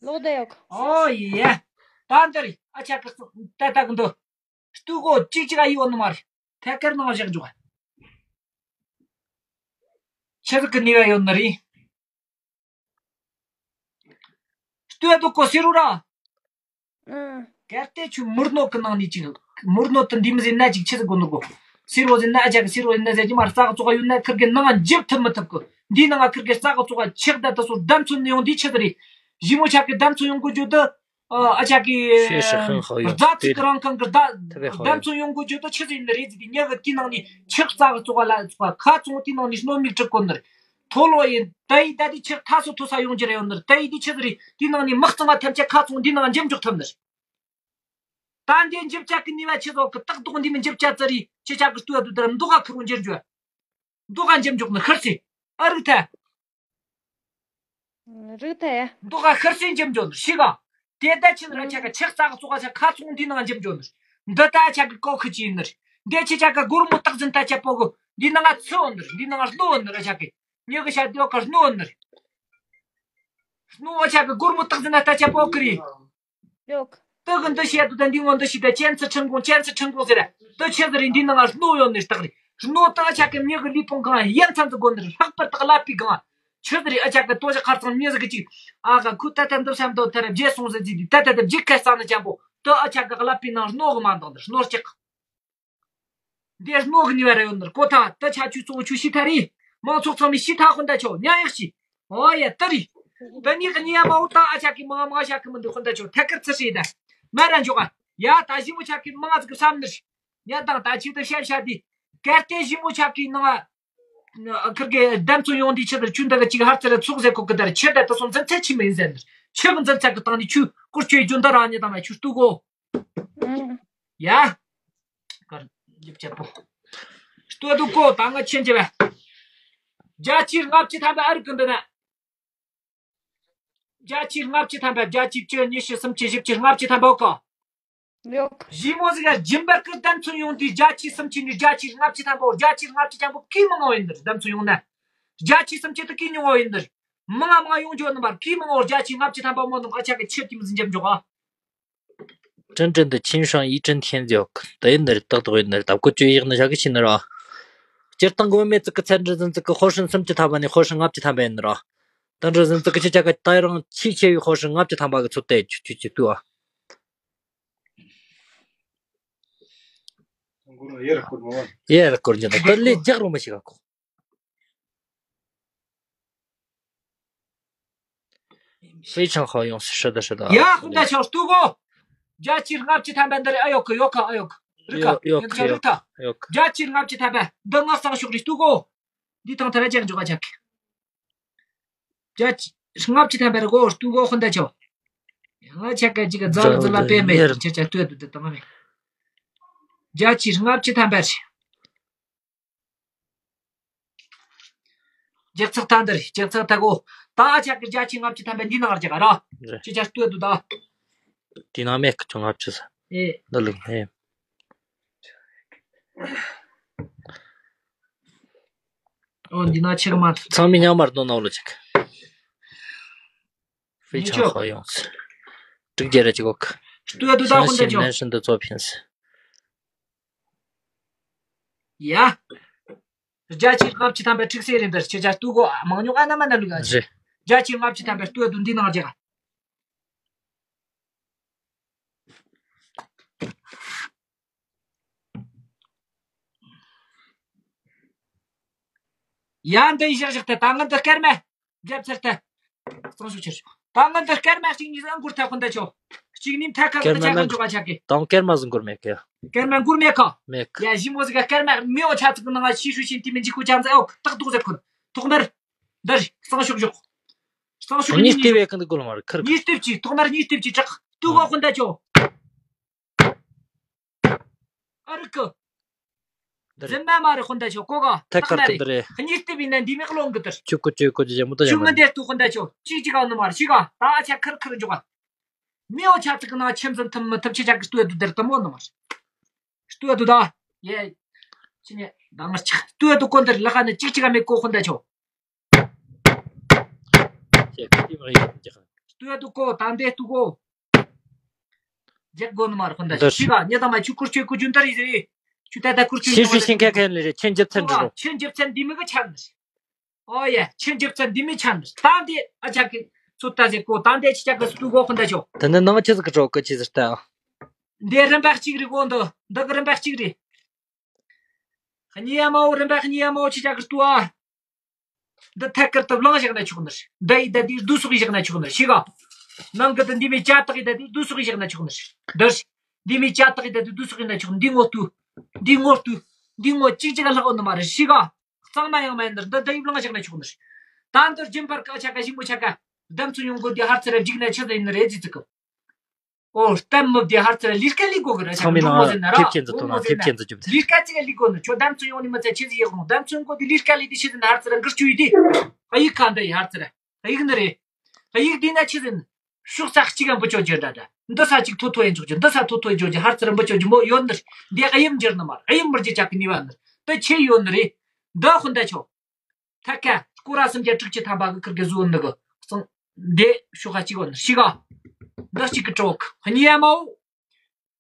ལོག་ད་ཡོད་གི། ཨོ་ཡེ། ད་འདི་རེད་ཨ་ཅག་གི་ད་ད་གི་འདི། ལྟོས་གོ་གཅིག་གཅིག་ཨ་ཡོད་ནི་མ་རེད། ཐད་ཀར་ནང་བཞག་འཇོག་ཆི་ཟིག་གི་ནུས་པ་ཡོད་ནི་རེད། ལྟོས་འདུག་གོ་སི་རོ་ར། ཨང་། གལ་ཏེ་ཁྱོད་མུར་ནོ་གི་ནང་ནས་ཅིག་མུར་ནོ་དུ་འདི་མི་ཟིན་ན་ཅིག་ཆི་ཟིག་གོ་ནོ་གོ། སི་རོ་ཟིན་ན་ཨ་ཅག་གི་སི་རོ་ཟིན་ན་ཟེར་གྱི་མ་རྩ་གི་བཙོག་ཡོད་ན་ཁིར་གི་ནང་འཇིབ་ཐུབ་མི་ཐུབ་གི། འདི་ནང་ཁིར་གི་རྩ་གི་བཙོག་ཆག་ད་ད་སོ་བདམས་ཚོན་ཡོང་འདི་ཆི་ཟིག་རེད། ཞི་མོ་ཆག་གི་བདམས་ཚོན་ཡོང་གོ་རྒྱུ་དུ། ཨ་ཅག་གི་ཤེས་ཤེས་ཧང་ཧང་ཡོད་རྫ་ཚིག་གི་རང་ཁང་གི་རྫ་ཐུབ་པའི་ཧང་བདམས་ཚོན་ཡོང་གོ་རྒྱུ་དུ་ཆི་ཟིག་ཡིན་ནི་རེད་ཟིག་དེ་ཉག་གི་དེའི་ནང་ནས་ཆག་རྩ་གི་བཙོག་ལ་བཙོག་ཁ་ཚོང་དེའི་ནང་ནས་སྣོད་མིག་གྲུབ་གོ་ནི་རེད། ཐོ་ལོ་ཡིན་ད་ཡི་ད་དེ་ཆག་ཐ་སོ་ཐོ་ས་ཡོང་རྒྱུ་རེ་ཡོད་ནི་རེད། ད་ཡི་དེ་ཆི་ཟིག་རེད་དེའི་ནང་ནས་མི་གཙང་བ་ཐམས་ཅད་ཁ་ཚོང་འདི་ནང་འཇིབ་འཇོག་ཐུབ་ནི་རེད། ད་འདི་འཇིབ་ཆག་གི་ནུས་པ་ཆི་ཟོག་གི་སྟག་རྡོག་འདི་མི་འཇིབ་ཆག་ཙི་རེད་ཆི་ཆག་གི་སྟོད་དུ་དར་མདོག་ག་ཁུར་བོ་འཇིར་འཇོག་མདོག་ག་འཇིབ་འཇོག་ནི་ཤར་སི། ཨ་རིག་ཐལ། རིག་ཐལ་ཡ། མདོག་ག་ཤར་སི་འཇིབ་འཇོག་ནི་ཤི་ག་དེ་ད་ཆི་ནི་ར་ཆག་ག་ཆག་རྩ་ག་ཙོག་ག་ཆག་ཁ་ཚོང་འདི་ནང་འཇིབ་འཇོག་ནི། འདི་ད་ཆག་གི་ཀོ་ཁུ་ཅི་ཡིན་ནི་རེད། འདི་ཆི་ཆག་ག་སྒོར་མོ་སྟག་འཛིན་ད་ཆ་པོ་གི་འདི་ནང་ང་ཚི་འོ་ནི་རེད། འདི་ནང་ང་ལོ་འོ་ནི་ར་ཆག་གི་ཉི་གི་ཤ་འདི་བ་ག་སྣོ་འོ་ནི་རེད། སྣོ་བ་ཆག་གི་སྒོར་མོ་སྟག་འཛིན་ན་ད་ཆ་པོ་གི་རེད། ཡོག་ཏི་གི་འདི་བཤད་དུ་ད་འདི་ངོ་འདི་ཤི་ད་ཅན་ཚི་ཁྲིན་གོང་ཅན་ཚི་ཁྲིན་གོང་ཟེར། ཏི་ཆི་ཟེར་རེད། འདི་ནང་ང་རྣོ་ཡོད་ནི་སྟག་རེད། རྣོ་ཏི་ཨ་ཆ་གི་མྱི་གི་ལུས་ཕུང་གང་ཡན་ཚན་ཚི་དགོ་ནི་རེད། ལྷག་པར་དུ་ཀླད་པའི་གང་ཆི་ཟེར་རེད། ཨ་ཆ་གི་ཏོ་ཞི་ཁར་ཚང་མྱི་ཟིག་གི་ཅིག་ཨ་ག་ཁུ་ད་ད་འདི་བསམ་དོ་ཐར་བརྗེད་སོང་ཟེར་ཟིག་དི་ད་ད་ད་བརྗེད་ཁ་ས་ནི་ཅན་པོ་ཏི་ཨ་ཆ་གི་ཀླད་པའི་ནང་རྣོ་གི་མ་འདང་འདི་རྣོ་ལྕགས། འདིར་རྣོ་གི་ནུས་པ་ར་ཡོད་ནི་རེད་ཀོ་ཐང་། ད་ཆ་ཆུ་གཙོ་བོ་ཆུ་ཤི་ཐ་རེད། མང་ཚོགས་ཚང་མས་ཤི་ཐ་ཧོན་ད་ཆོ་ཉ་ཡག་ཤི། ཨོ་ཡ་ད་རེད། ད་ནི་གི་ཉི་ཡ་མ་འོ་ད་ཨ་ཆ་གི་མང་མང་ཤ་གི་མི་འདུག་ཧོན་ད་ཆོ་ཐད་ཀར་ཚི་ཧྲི་ད། མ་ར་འཇོག་ཨ། ཡ་ད་ཞི་མོ་ཆ་གི་མང་ང་ཟིག་གི་བསམ་ནི་རེད། ཉ་དང་ད་ཆི་ད་ཤ་ཤ་དི། གལ་ཏེ་ཞི་མོ་ཆ་གི་ནང་ང་། ཁིར་གི་བདམས་ཚོད་ཡོང་དུས་ཆི་ད་ཆུ་འདི་གི་ཅིག་ཧར་ཚེ་ར་ཚུགས་ཟེར་ཁོ་གི་ད་ར་ཆི་ད་ད་སོང་འཛིན་ཚད་ཆི་མི་ཡིན་ཟེར་ནི་རེད། ཆི་གི་འཛིན་ཚད་གི་སྟེང་ནས་ཆུ་སྐོར་སྐྱོད་རྒྱུ་འདི་རང་ཉིད་དང་མ་ཆུ་ལྟོས་གོ། ཡ། གར་འཇིབ་བྱེད་པོ། ལྟོས་འདུག་གོ་ད་ང་ཆེན་བྱེད་པ། བརྒྱ་ཆའི་ལྔ་བཅུ་ཐམ་པ་ཨ་རིག་གི་འདི་ན། བརྒྱ་ཆའི་ལྔ་བཅུ་ཐམ་པ་བརྒྱ་ཆའི་བཅུ་ཉི་ཤུ་སུམ་ཅུ་བཞི་བཅུ་ལྔ་བཅུ་ཐམ་པ་གོ། ཡོག་ཞི་མོ་ཟིག་ག་སྦྱིན་པར་ཀི་བདམས་ཚོད་ཡོང་དུས་བརྒྱ་ཆའི་སུམ་ཅུ་ནས་བརྒྱ་ཆའི་ལྔ་བཅུ་ཐམ་པ་བརྒྱ་ཆའི་ལྔ་བཅུ་ཐམ་པ་གི་མང་ང་ཡིན་འདིར་བདམས་ཚོད་ཡོང་ན། བརྒྱ་ཆའི་སུམ་ཅུ་དུ་གི་ཉུང་བ་ཡིན་འདིར། མང་ང་མང་ང་ཡོང་རྒྱུ་ནི་མར་གི་མང་ང་བརྒྱ་ཆའི་ལྔ་བཅུ་ཐམ་པ་མོ་ནི་ཨ་ཆ་གི་ཆེད་ཀྱི་མི་ཟིན་འཇམ་འཇོག་ཨ། 真正的情商一整天就 དེ་ཡིན་ནི་རེད། ཏག་ཏག་ཡིན་ནི་རེད། ད་བཀོལ་སྤྱོད་ཡག་ནི་བྱ་གི་ཆི་ནི་ར། སྤྱིར་བཏང་གི་བུད་མེད་ཚིག་གི་ཚད་འདྲི་ཟིན་ཚིག་གི་ཧོ་ཧྲན་སུམ་ཅུ་ཐམ་པ་ནས་ཧོ་ཧྲན་ལྔ་བཅུ་ཐམ་པ་ཡིན་ནི་ར། དེ་འདྲི་ཟིན་ཚིག་གི་ཆི་ཆ་ག་ད་རང་ཆེས་ཆེ་བའི་ཧོ་ཧྲན་ལྔ་བཅུ་ཐམ་པ་གི་ཚོད་ལྟ་ཆུ་ཆུ་ཆུ་ཏུ་ཨ། ཡེ་ར་སྐོར་ཉི་ད་ད་ལས་རྒྱག་རུང་མ་ཞིག་ག་གོ། 非常好用，是的，是的。 ཡ་ཁུ་འདྲ་ཆོག་ལྟོས་གོ། བརྒྱ་ཆའི་ལྔ་བཅུ་ཐམ་པ་འདི་རེད། ཨ་ཡོ་ཁུ་ཡོ་ཁུ་ཨ་ཡོ་ཁུ། རི་ཁ་ཡོ་ཁུ་ཡོ་ཁུ་རི་ཁ། ཡོ་ཁུ། བརྒྱ་ཆའི་ལྔ་བཅུ་ཐམ་པ་འདི་ང་གསང་ཤོག་རེད། ལྟོས་གོ། འདི་ཐང་ཐ་ར་ཅག་འཇོག་ག་ཅག་བརྒྱ་ཆའི་ལྔ་བཅུ་ཐམ་པ་རེད་གོ། ལྟོས་གོ་ཁུ་འདྲ་ཆོག་ང་ཆ་ག་ཅིག་ག་རྫ་རྫ་ལ་པེ་མེ་ཆ་ཆ་ལྟོས་དུ་དུ་དང་མེ། བརྒྱ་ཆའི་ལྔ་བཅུ་ཐམ་པ་རེད། ལྗགས་ཚགས་ཐ་འདིར་ལྗགས་ཚགས་ཐ་གོ། ད་ཆ་གི་བརྒྱ་ཆའི་ལྔ་བཅུ་ཐམ་པ་འདི་ནང་རྒྱག་ར། རེད། ཅི་ཆ་ལྟོས་དུ་ད། དེ་ནང་མེད་ཀི་ཆུ་ལྔ་བཅུ་ས། ཨེ། འདི་ལུགས་ཨེ། ཨོ་འདི་ན་ཆེ་གི་མ་ཐུབ། ཚང་མས་ཉམས་མར་འདོན་གནང་ལོ་ཅིག 非常好用。དྲུག་བརྒྱ་ར་ཅིག་གོ། ལྟོས་དུ་ད་ཧོན་ད་ཆོག 男生的作品是。ཡ། བརྒྱ་ཆའི་ལྔ་བཅུ་ཐམ་པའི་ཁྲིག་སེ་རེད་འདིར། ཁྱེད་ཅག་སྟུ་གོ་མང་ཉུང་ཨ་ན་མ་ན་ལུག་ཨ་ཅི། རེད། བརྒྱ་ཆའི་ལྔ་བཅུ་ཐམ་པའི་སྟུ་ཨ་དུ་འདི་ནང་རྒྱག་ཡ་འདི་ཡི་ཞག་ཞག་ཏེ་ད་ང་འདི་སྐར་མ་རྒྱབ་ཚར་ཏེ། གཙང་ཤུགས་ཆེར་ཤོག་ད་ང་འདི་སྐར་མ་གཅིག་གཉིས་ཨང་གུར་ཐག་ཁོ་འདི་ཆོ། གཅིག་ནིམ་ཐག་ཁ་གི་ཆ་གང་འཇོག་ཨ་ཆ་གི། དང་སྐར་མ་ཟིན་གུར་མེད་གི། སྐར་མ་གུར་མེད་ཁ། མེད་གི། ཡ་ཞི་མོ་ཟིག་ག་སྐར་མ་མེའོ་ཆ་ཚིག་ནང་ང་ཤི་ཤུ་ཤིན་ཏི་མི་འཇིག་གུ་ཅང་ཟེ་ཨོ་ཏག་ཏོག་ཟེར་ཁོ། ཐོག་མར། འདིར་གཙང་ཤུགས་ཞོག་གཙང་ཤུགས་གཉིས་ལྟེ་བའི་ཁ་འདི་གུ་ལ་མར་ཁར་གི། གཉིས་ལྟེབ་ཅིག་ཐོག་མར་གཉིས་ལྟེབ་ཅིག་དྲག་ཏུ་གོ་ཁོ་འདི་ཆོ། ཨ་རི་ཀི། འདི་རེད། རྫུན་མ་མ་རེད་ཁོ་འདི་ཆོ་གོ་ག་ཐད་ཀར་དུ་འདི་རེད། གཉིས་ལྟེབ་ཡིན་ན་འདི་མི་ཀློང་གི་དར། ཆུ་ཀུ་ཅོ་ཀུ་ཅོ་ཡ་མོ་ད་ཡ་ཆུ་མོ་ངི་འདི་ཏུ་ཁོ་འདི་ཆོ་གཅིག་གཅིག་ག་ནི་མ་རེད་ཤི་ག་ད་ཨ་ཆ་ཁར་ཁར་འཇོག་ག་མི་འོ་ཆ་ཚིག་གི་ནང་ཆེམ་ཟིན་ཐུམ་མི་ཐུབ་ཆེ་ཆ་གི་སྟོད་དུ་དར་དུ་མོ་ནི་མ་རེད། སྟོད་དུ་ད་ཡེ། ཅི་ནས་ད་ངར་ཆག་སྟོད་དུ་ཀོ་འདིར་ལག་ནི་གཅིག་གཅིག་ག་མི་ཀོ་ཁོ་འདི་ཆོ། ཅེ་ཁ་ཏི་མ་ཡིན་ཀྱི་ཁ། སྟོད་དུ་ཀོ་ད་འདི་ཏུ་ཀོ། རྒྱག་དགོ་ནི་མ་རེད་ཁོ་འདི་འདིར། ཤི་ག་ཉེ་དང་མ་ཆུ་ཁུར་ཆོས་ཀུ་ཇུན་ཏར་ཡི་ཟེར། ཆུ་ཏ་ཏ་ཁུར་ཆོས་ཤི་ཤི་ཤི་ཁ་ཁ་ལེ་རེ་ཆེན་ཇེབ་ཚན་འགྲོ། ཆེན་ཇེབ་ཚན་འདི་མི་གི་ཆ་ནི། ཨོ་ཡ་ཆེན་ཇེབ་ཚན་འདི་མི་ཆ་ནི། ད་འདི་ཨ་ཅག་གི་ཚུ་ཏ་ཟེ་ཀོ་ད་འདི་ཆི་ཅག་གི་སུ་གོ་ཁོ་འདི་ཆོ། ད་ནི་ནང་ཆི་ཟིག་གི་གྲོག་གི་ཆི་ཟིག་ལྟ། འདི་རིམ་པ་གཅིག་རེད་གོ་འདི་འདི་གི་རིམ་པ་གཅིག་རེད། གཉིས་ཡ་མའོ་རིམ་པ་གཉིས་ཡ་མའོ་ཆི་ཅག་གི་ལྟུ་ཨ། འདི་ཐད་ཀར་དུ་བླངས་བཞག་ན་ཆོག་ནི། འདི་ཡི་ད་དེ་བསྡུ་གསོག་ཡི་བཞག་ན་ཆོག་ནི་ཤི་ག་ནང་གི་དུ་འདི་མི་ཅ་དག་ཡི་ད་དེ་བསྡུ་གསོག་ཡི་བཞག་ན་ཆོག་ནི། འདི་འདི་མི་ཅ་དག་ཡི་ད་དེ་བསྡུ་གསོག་ཡི་ན་ཆོག་འདི་ངོ་ལྟུ། འདི་ངོ་ལྟུ། འདི་ངོ་གཅིག་གཅིག་ལྷག་འོ་ནི་མ་རེད་ཤི་ག་གཙང་མ་ཡང་མ་ཡིན་ནི་འདི་ད་ཡི་བླངས་བཞག་ན་ཆོག་ནི། ད་འདི་རྒྱུན་པར་ཀ་ཆ་ཀ་ཞིག་མོ་ཆ་ཀ་བདམས་ཚུལ་ཡོང་གོ་འདི་ཧར་ཚེ་ར་འཇིག་ན་ཆི་ཟེར་ཡིན་ནི་རེད་ཅི་ཙི་ཀི། ཨོ་གཏམ་མི་བདེ་ཧར་ཚེ་ལི་སྐད་ལི་གོ་གི་ར་ཆ་ཚང་མའི་ནང་ལ་ཐེབས་ཆེན་ཚོ་ཐོག་ན་ཐེབས་ཆེན་ཚོ་བཅུ་བདུན། ལི་སྐད་ཅིག་ལི་གོ་ནི་ཁྱོད་གཏམ་ཚོ་ཡོང་ནི་མི་ཚེ་ཆེ་ཟིག་ཡག་རུང་གཏམ་ཚོ་ཡོང་གོ་དེ་ལི་སྐད་ལི་དེ་ཆི་ཟིན་ཧར་ཚེ་ར་འགུར་བཅུ་ཡི་དེ། ཨ་ཡིག་ཁ་འདི་ཡི་ཧར་ཚེ་ར་ཨ་ཡིག་འདི་རེད། ཨ་ཡིག་འདི་ན་ཆི་ཟིན། ཤོག་ཚ་གཅིག་གམ་བུ་ཅོ་རྒྱུ་འདྲ་འདྲ་འདི་ས་གཅིག་ཐོ་ཐོ་ཡི་འཇོག་རྒྱུ་འདི་ས་ཐོ་ཐོ་ཡི་འཇོག་རྒྱུ་ཧར་ཚེ་ར་བུ་ཅོ་རྒྱུ་མོ་ཡོད་ནི་རེད། འདི་ཨ་ཡིམ་འགྱུར་ནི་མ་རེད། ཨ་ཡིམ་མི་རྒྱུ་ཅག་གི་ནི་བ་ནི་རེད། འདི་ཆི་ཡོད་ནི་རེད། འདི་ཧུན་ད་ཆོ། ཐ་ཀ་སྐོར་ར་སུམ་བརྒྱ་དྲུག་ཅུ་ཐམ་པ་གི་ཁིར་གི་བཟོ་འདི་གི་གཙང་། འདི་ཤོག་ཁ་གཅིག་བ་ནི་ཤི་ག་འདི་གཅིག་གི་གྲོག་གཉིས་ཡ་མའོ།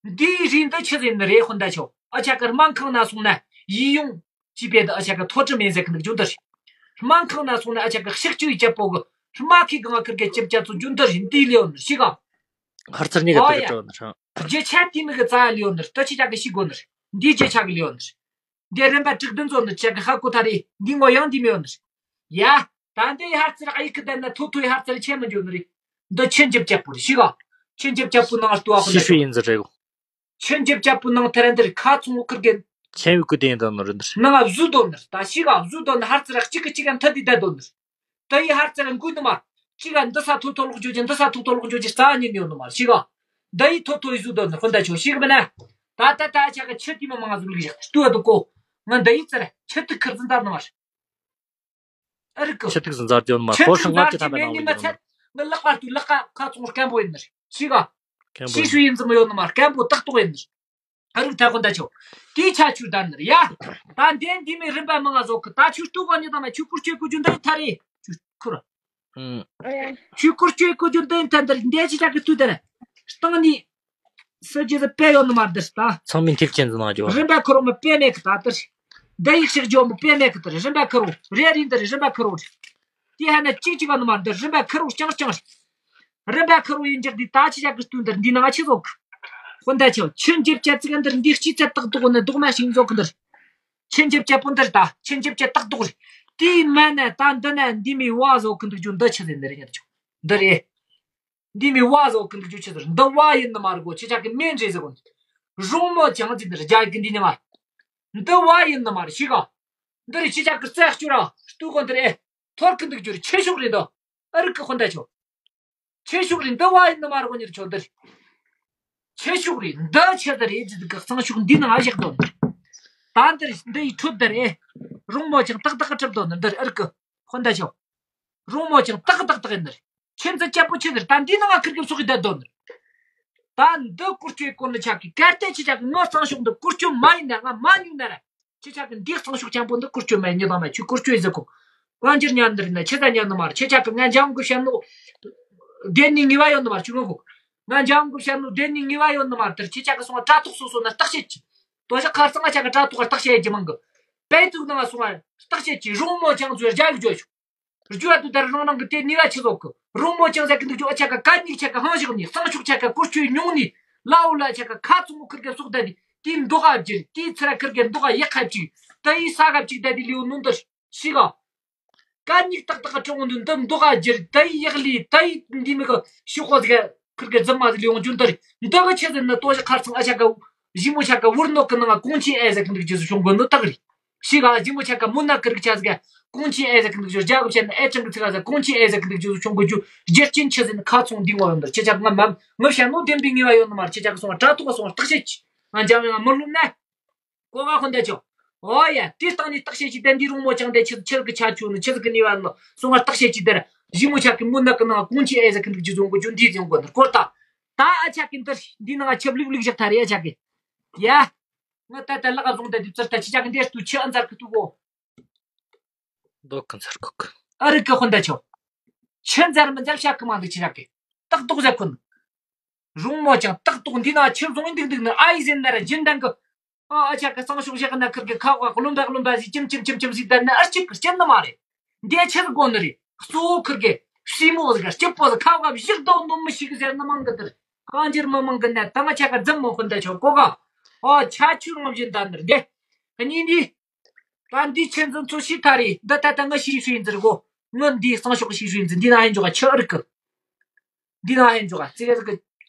འདིའི་རིགས་འདི་ཆི་ཟིན་ནི་རེད་ཧུན་ད་ཆོ། ཨ་ཆ་ཀར་སྨན་ཁང་ན་སོང་ན་ཡིད་ཡོང་ཅི་པེ་འདི་ཨ་ཆ་ཀར་ཐོ་ཀྲི་མེན་ཟེར་གི་འདུག་རྒྱུ་འདི་རེད། སྨན་ཁང་ན་སོང་ན་ཨ་ཆ་ཀར་ཤག་ཅུའི་ཅ་པོ་གི་སྨ་ཁའི་གང་ཁིར་གི་ཅིབ་ཅ་ཚོ་རྒྱུ་འདི་རེད། འདི་ལེའོ་ནི་ཤི་ག་ཧར་ཚར་ཉི་ག་ཨོ་ཏི་ཡ་གི་གྲོག་ནི་ཧྲང་། རྒྱུ་ཆ་དེ་མི་གི་རྩ་ལེའོ་ནི་རེད། ད་ཆི་ཆ་གི་ཤི་གོ་ནི་རེད། འདི་རྒྱུ་ཆ་གི་ལེའོ་ནི་རེད། འདི་རིམ་པ་དྲུག་བདུན་ཚོ་ནི་ཆ་གི་ཧ་གོ་ཐ་རེད། འདི་ངོ་ཡང་འདི་མི་ཡོད་ནི་རེད། ཡ། ད་འདི་ཡི་ཧར་ཚེ་ར་ཨ་ཡིག་གི་དར་ན་ཐོ་ཐོ་ཡི་ཧར་ཚེ་ར་ཆེན་མི་འཇོག་ནི་རེད། འདི་ཆེན་ཇེབ་ཅ་པོ་རེད་ཤི་ག་ཆེན་ཇེབ་ཅ་པོ་ནང་ལྟུ་བ་ཁོ་ན་ཤི་ཤུ་ཡིན་ཟེར་རེད་གོ་ཆེན་ཇེབ་ཅ་པོ་ནང་ཐེ་ར་འདིར་ཁ་ཚོང་ཁུར་གེ་ཆེན་བུ་ཀུ་དེ་ཡིན་དང་ནོ་རེད་འདིར། ནང་བཟོས་དོ་ནི་ད་ཤི་ག་བཟོས་དོ་ནི་ཧར་ཚེ་ར་གཅིག་གི་གཅིག་ག་མཐུད་དེ་བསྡད་དོ་ནི། ད་ཡི་ཧར་ཚེ་ར་འགུལ་ནི་མ། གཅིག་ག་འདི་ས་ཐོ་ཐོ་ལོག་འཇོག་ཅིང་འདི་ས་ཐོ་ཐོ་ལོག་འཇོག་ཅིང་རྩ་ཉིད་ཡོད་ནི་མ་ཤི་ག་ད་ཡི་ཐོ་ཐོ་ཡི་བཟོས་དོ་ནི་ཧོན་ད་ཆོ་ཤི་གི་མིན་ན། ད་ད་ད་ཆ་ག་ཆུ་དེ་མ་མང་ང་ཟུག་ལིག་བཞག་ལྟོས་དུ་གོ་ང་ད་ཡི་ཚེ་ར་ཆུ་དུ་ཁུར་ཙི་འདར་ནི་མ། ཨ་རི་ཀོ། ཆུ་ཐིགས་སུ་འཛར་གྱོན་མ་ཆུ་ཐིགས་ཐོ་ཧྲང་ལྔ་བཅུ་ཐམ་པའི་ནང་ལ་འཛར་གྱོན་མ། ང་ལག་པ་ལྟོས་ལག་ཁ་ཁ་ཚོང་སྐམ་པོ་ཡིན་ནི་རེད་ཤི་ག་སྐམ་པོ་ཤི་ཡིན་ཤུ་ཡིན་ཙམ་ཡོད་ནི་མ་སྐམ་པོ་ཏག་ཏག་ཡིན་ནི་རེད། ཨ་རིག་ཐ་གོ་འདའ་ཆོ། དེའི་ཆ་ཆུ་དར་ནི་རེད་ཡ། ད་འདན་འདི་མི་རིམ་པ་མང་ང་བཟོ་གི་ད་ཆུ་ལྟོ་ག་ནི་དང་མ་ཆུ་ཁུར་ཆོས་གོ་རྒྱུ་འདི་ཐ་རེད་ཆུ་ཁུར། ཆུ་ཁུར་ཆོས་གོ་རྒྱུ་འདི་ཐ་འདི་རེད་འདན་ཆི་ཆ་གི་ལྟོས་དེ་རེད། སྟེང་ནི། སྲིད་ཇུས་སུ་དཔེ་ཡོད་ནི་མ་འདིར་ལྟ། ཚང་མས་མཐེབ་ཆེན་འཛིན་གནང་རྒྱུ། རིམ་པ་ཁུར་རོ་མི་དཔེ་མེད་གི་ད་ལྟར། འདི་ཡིག་ཤིག་ཇོ་མི་དཔེ་མེད་གི་དེར་རིམ་པ་ཁུར་རོ་རེ་རེ་འདིར་རིམ་པ་ཁུར་རོ་རེ། དེ་ཧ་ན་གཅིག་གཅིག་ག་ནི་མ་འདིར་རིམ་པ་ཁུར་རོ་རྐྱང་རྐྱང་རེ། རིམ་པ་ཁུར་རོ་ཡིན་འཇག་འདི་ད་ཆི་ཆ་གི་སྟོན་འདིར་འདི་ནང་ཆི་བཟོ་གི། ཧོན་ད་ཆོ་ཆུ་འཇིབ་ཆ་ཙི་ག་འདིར་འདི་སྤྱི་ཚད་ཏག་ཏག་ནི་རྡོག་མ་ཞིག་བཟོ་གི་འདིར། ཆུ་འཇིབ་ཆ་པོ་འདིར་ད་ཆུ་འཇིབ་ཆ་ཏག་ཏག་རེ། དེའི་མ་ན་ད་འདི་ན་འདི་མི་བ་བཟོ་གི་འདུག་རྒྱུ་འདི་ཆི་ཟེར་འདི་རེ་ཉར་ཆོ། འདི་རེ། འདི་མི་བ་བཟོ་གི་འདུག་རྒྱུ་ཆི་ཟེར་འདི་བ་ཡིན་ནི་མ་རེད་གོ་ཁྱེད་ཅག་གི་མེ་འདྲེ་ཟེར་གོ་འདི། རོང་མོ་ཅང་ཅི་འདིར་རྒྱ་གི་འདི་ནི་མ། འདི་བ་ཡིན་ནི་མ་རེད་ཤི་ག་འདི་རེད་ཁྱེད་ཅག་གི་རྩ་སྐྱུར་ར་སྟུ་གོ་འདི་རེད་ཐོར་གི་འདུག་རྒྱུ་རེད་ཆེ་ཤོག་རེད་འདི། ཨ་རིག་གི་ཧོན་ད་ཆོ། ཆེ་ཤོག་རེད་འདི་བ་ཡིན་ནི་མ་རེད་གོ་ཉེར་ཆོ་འདི་རེད། ཆེ་ཤོག་རེད་འདི་ཆེ་ད་རེད་འདི་གི་གཙང་ཤོག་འདི་ནང་ཨ་བཞག་དོ་འདི། ད་འདི་རེད་འདི་ཡི་ཁྲོད་འདི་རེད། རོང་མོ་ཅང་ཏག་ཏག་གི་གྲུབ་དོ་འདི་འདི་རེད་ཨ་རིག་གི་ཧོན་ད་ཆོ། རོང་མོ་ཅང་ཏག་ཏག་ཏག་ཡིན་ནི་རེད། ཁྱེད་ཚོ་སྐྱ་པོ་ཆེ་ཟེར་ད་འདི་ནང་ང་ཁིར་གི་སོག་གི་བསྡད་དོ་ནི། ད་འདི་བཀོལ་སྤྱོད་གོ་ནི་ཆག་གི་གལ་ཏེ་ཁྱེད་ཅག་གི་ངའི་གཙང་ཤོག་འདི་བཀོལ་སྤྱོད་མ་ཡིན་ན་ང་མ་ཉུག་ན་ར། ཁྱེད་ཅག་གི་འདི་གཙང་ཤོག་ཆང་པོ་འདི་བཀོལ་སྤྱོད་མ་ཡིན་ཉི་དང་མ་ཆུ་བཀོལ་སྤྱོད་ཟེར་གོ་གང་ཅིར་ཉར་འདི་རེད་ན་ཁྱེད་ད་ཉར་ནི་མ་རེད། ཁྱེད་ཅག་གི་ང་འཇམ་གི་བཤད་ནོ། བདེན་ནི་ངེས་པ་ཡོད་ནི་མ་རེད་ཆུ་ངོ་གོ་ང་འཇམ་གི་བཤད་ནོ་བདེན་ནི་ངེས་པ་ཡོད་ནི་མ་རེད། དེར་ཁྱེད་ཅག་གི་སོང་བ་དྲ་ཐོག་སོ་སོ་ན་བརྟག་དཔྱད་ཀྱི་དོ་ཞག་ཁར་སང་ང་ཅག་གི་དྲ་ཐོག་ག་བརྟག་དཔྱད་ཡེད་རྒྱུ་མང་གི་པའི་ཐུག་ནང་སོང་བ་བརྟག་དཔྱད་ཀྱིས་རོང་མོ་ཅང་ཚོའི་རྒྱ་གི་བརྗོད་ཆོག་རྒྱུ་བ་དུ་ལྟར་རང་རང་གི་དེ་ནུས་པ་ཆི་ཟོག་གི་རོང་མོ་ཅང་ཟེར་གི་འདུག་རྒྱུ། ཨ་ཆ་ག་གད་སྙིགས་ཆ་ག་ཧང་ཞོག་ནི་གཙང་ཤོག་ཆ་ག་ཀུར་ཆུའི་ཉུང་ནི་ལའོ་ལ་ཆ་ག་ཁ་ཚུང་མོ་ཁིར་གི་སོག་ད་དི་དེའི་མདོག་ག་བསྒྱུར། དེའི་ཚུར་ཁིར་གི་མདོག་ག་ཡག་ཁ་ཅིག་ད་ཡི་ས་ག་ཅིག་ད་དི་ལིའུ་ནུང་དུ་ཤི་ག་གད་སྙིགས་ཏག་ཏག་གི་གྲོང་འདི་འདི་མདོག་ག་བསྒྱུར། ད་ཡི་ཡག་ལི་ད་ཡི་འདི་མི་གི་ཤི་ཁོ་ཟིག་ཁིར་གི་རྫི་མ་ཟིག་ལིའུ་འཇུ་འདི་རི་འདི་གི་ཆི་ཟེར་ན་ལྟོ་ཞིག་ཁར་ཚང་ཨ་ཆ་ག་ཞི་མོ་ཆ་ག་བུར་ནོ་གི་ནང་གོང་ཆེན་ཨེ་ཟེར་གི་འདུག་རྒྱུ་སུ་ཤོང་གི་ནི་ཏག་རི། ཤི་ག་ཞི་མོ་ཆ་ག་མུ་ན་ཀིར་གི་ཆ་ཟིག་གོང་ཆེན་ཨེ་ཟེར་གི་འདུག་རྒྱུ། རྒྱ་གི་བཤད་ན་ཨེ་ཅང་གི་ཚིག་ག་ཟེར། གོང་ཆེན་ཨེ་ཟེར་གི་འདུག་རྒྱུ་སུ་ཤོང་གི་རྒྱུ། རྒྱུ་རྐྱེན་ཆི་ཟེར་ན་ཁ་ཚོང་འདི་ངོ་ཡོང་འདི་ཆི་ཆ་གི་ང་མ་ངོ་བཤད་ནོ་བདེན་པའི་ངེས་པ་ཡོད་ནི་མ་རེད། ཆི་ཆ་གི་སོང་བ་དྲ་ཐོག་ག་སོང་བ་བརྟག་དཔྱད་ཀྱིས་ང་འཇམ་ཡང་མི་ལོབ་ན། གོ་ག་ཧོན་ད་ཆོ། ཨོ་ཡ། དེ་སྟེང་ནས་བརྟག་དཔྱད་ཀྱིས་དེ་འདི་རོང་མོ་ཅང་དེ་ཆི་ཆི་གི་ཆ་ཆུ་ནི་ཆི་གི་ནུས་པ་ནི་སོང་བ་བརྟག་དཔྱད་ཀྱིས་དེར་ཞི་མོ་ཆ་གི་མུ་ན་གི་ནང་གོང་ཆེན་ཨེ་ཟེར་གི་འདུག་རྒྱུ་བཟུང་གི་རྒྱུ་འདི་བཟུང་གི་འདུག་སྐོར་ད། ད་ཨ་ཆ་གི་འདིར་འདི་ནང་ཆབ་ལུག་ལུག་བཞག་ཐ་རེ་ཨ་ཆ་གི། ཡ། ང་ད་ལྟ་ལག་བཟུང་དེ་དུས་ཚར་ད་ཁྱི་ཅག་གི་འདྲེ་ལྟུ་ཆི་ཨ་འཛར་གི་ཏུ་གོ། མདོ་གི་འཛར་གོ་གི། ཨ་རི་གི་ཧོན་ད་ཆོ། ཆི་འཛར་མི་འཛར་བྱ་གི་མ་འདུག་ཁྱི་ཅག་གི། ཏག་ཏོག་ཟེར་ཁོ་ནི། རོང་མོ་ཅང་ཏག་ཏོག་འདི་ན་ཆི་བཟུང་འདུག་འདུག་ནི་ཨ་ཡི་ཟེར་ན་ར་སྦྱིན་བདག་གི། ཨ་ཨ་ཆ་གི་གཙང་ཤོག་བཞག་ན་ཁིར་གི་ཁ་བ་རློན་པ་རློན་པ་ཟིག་ཅིམ་ཅིམ་ཅིམ་ཅིམ་ཟིག་བསྡད་ན་ཨ་གཅིག་གི་སྐྱིད་ནི་མ་རེད། འདི་ཆི་ཟིག་གོ་ནི་རེད། གཙོ་བོ་ཁིར་གི་སྲིན་མོ་ཟིག་གི་སྐྱིད་པོ་ཟིག་ཁ་བ་བཞག་དོ་ནོ་མི་ཞིག་ཟེར་ནི་མང་གི་དེར། གང་ཅིར་མི་མང་གི་ནད་ད་ང་ཆ་ག་རྫམ་མོ་ཧོན་ད་ཆོ་གོ་ག་ཨ་ཆ་ཆུ་རང་བཞིན་ད་ནི་རེད། འདི་གཉིས་འདི། ད་འདི་ཆེན་ཙམ་ཚོ་ཤི་ཐ་རེད། འདི་ད་ལྟ་ང་ཤི་ཤི་ཡིན་ཟེར་གོ་ང་འདི་གཙང་ཤོག་ཤི་ཤི་ཡིན་ཟེར། འདི་ན་ཧན་འཇོག་ག་ཆི་ཨར་གི། འདི་ན་ཧན་འཇོག་ག་ཙི་ག་ཟིག་གི་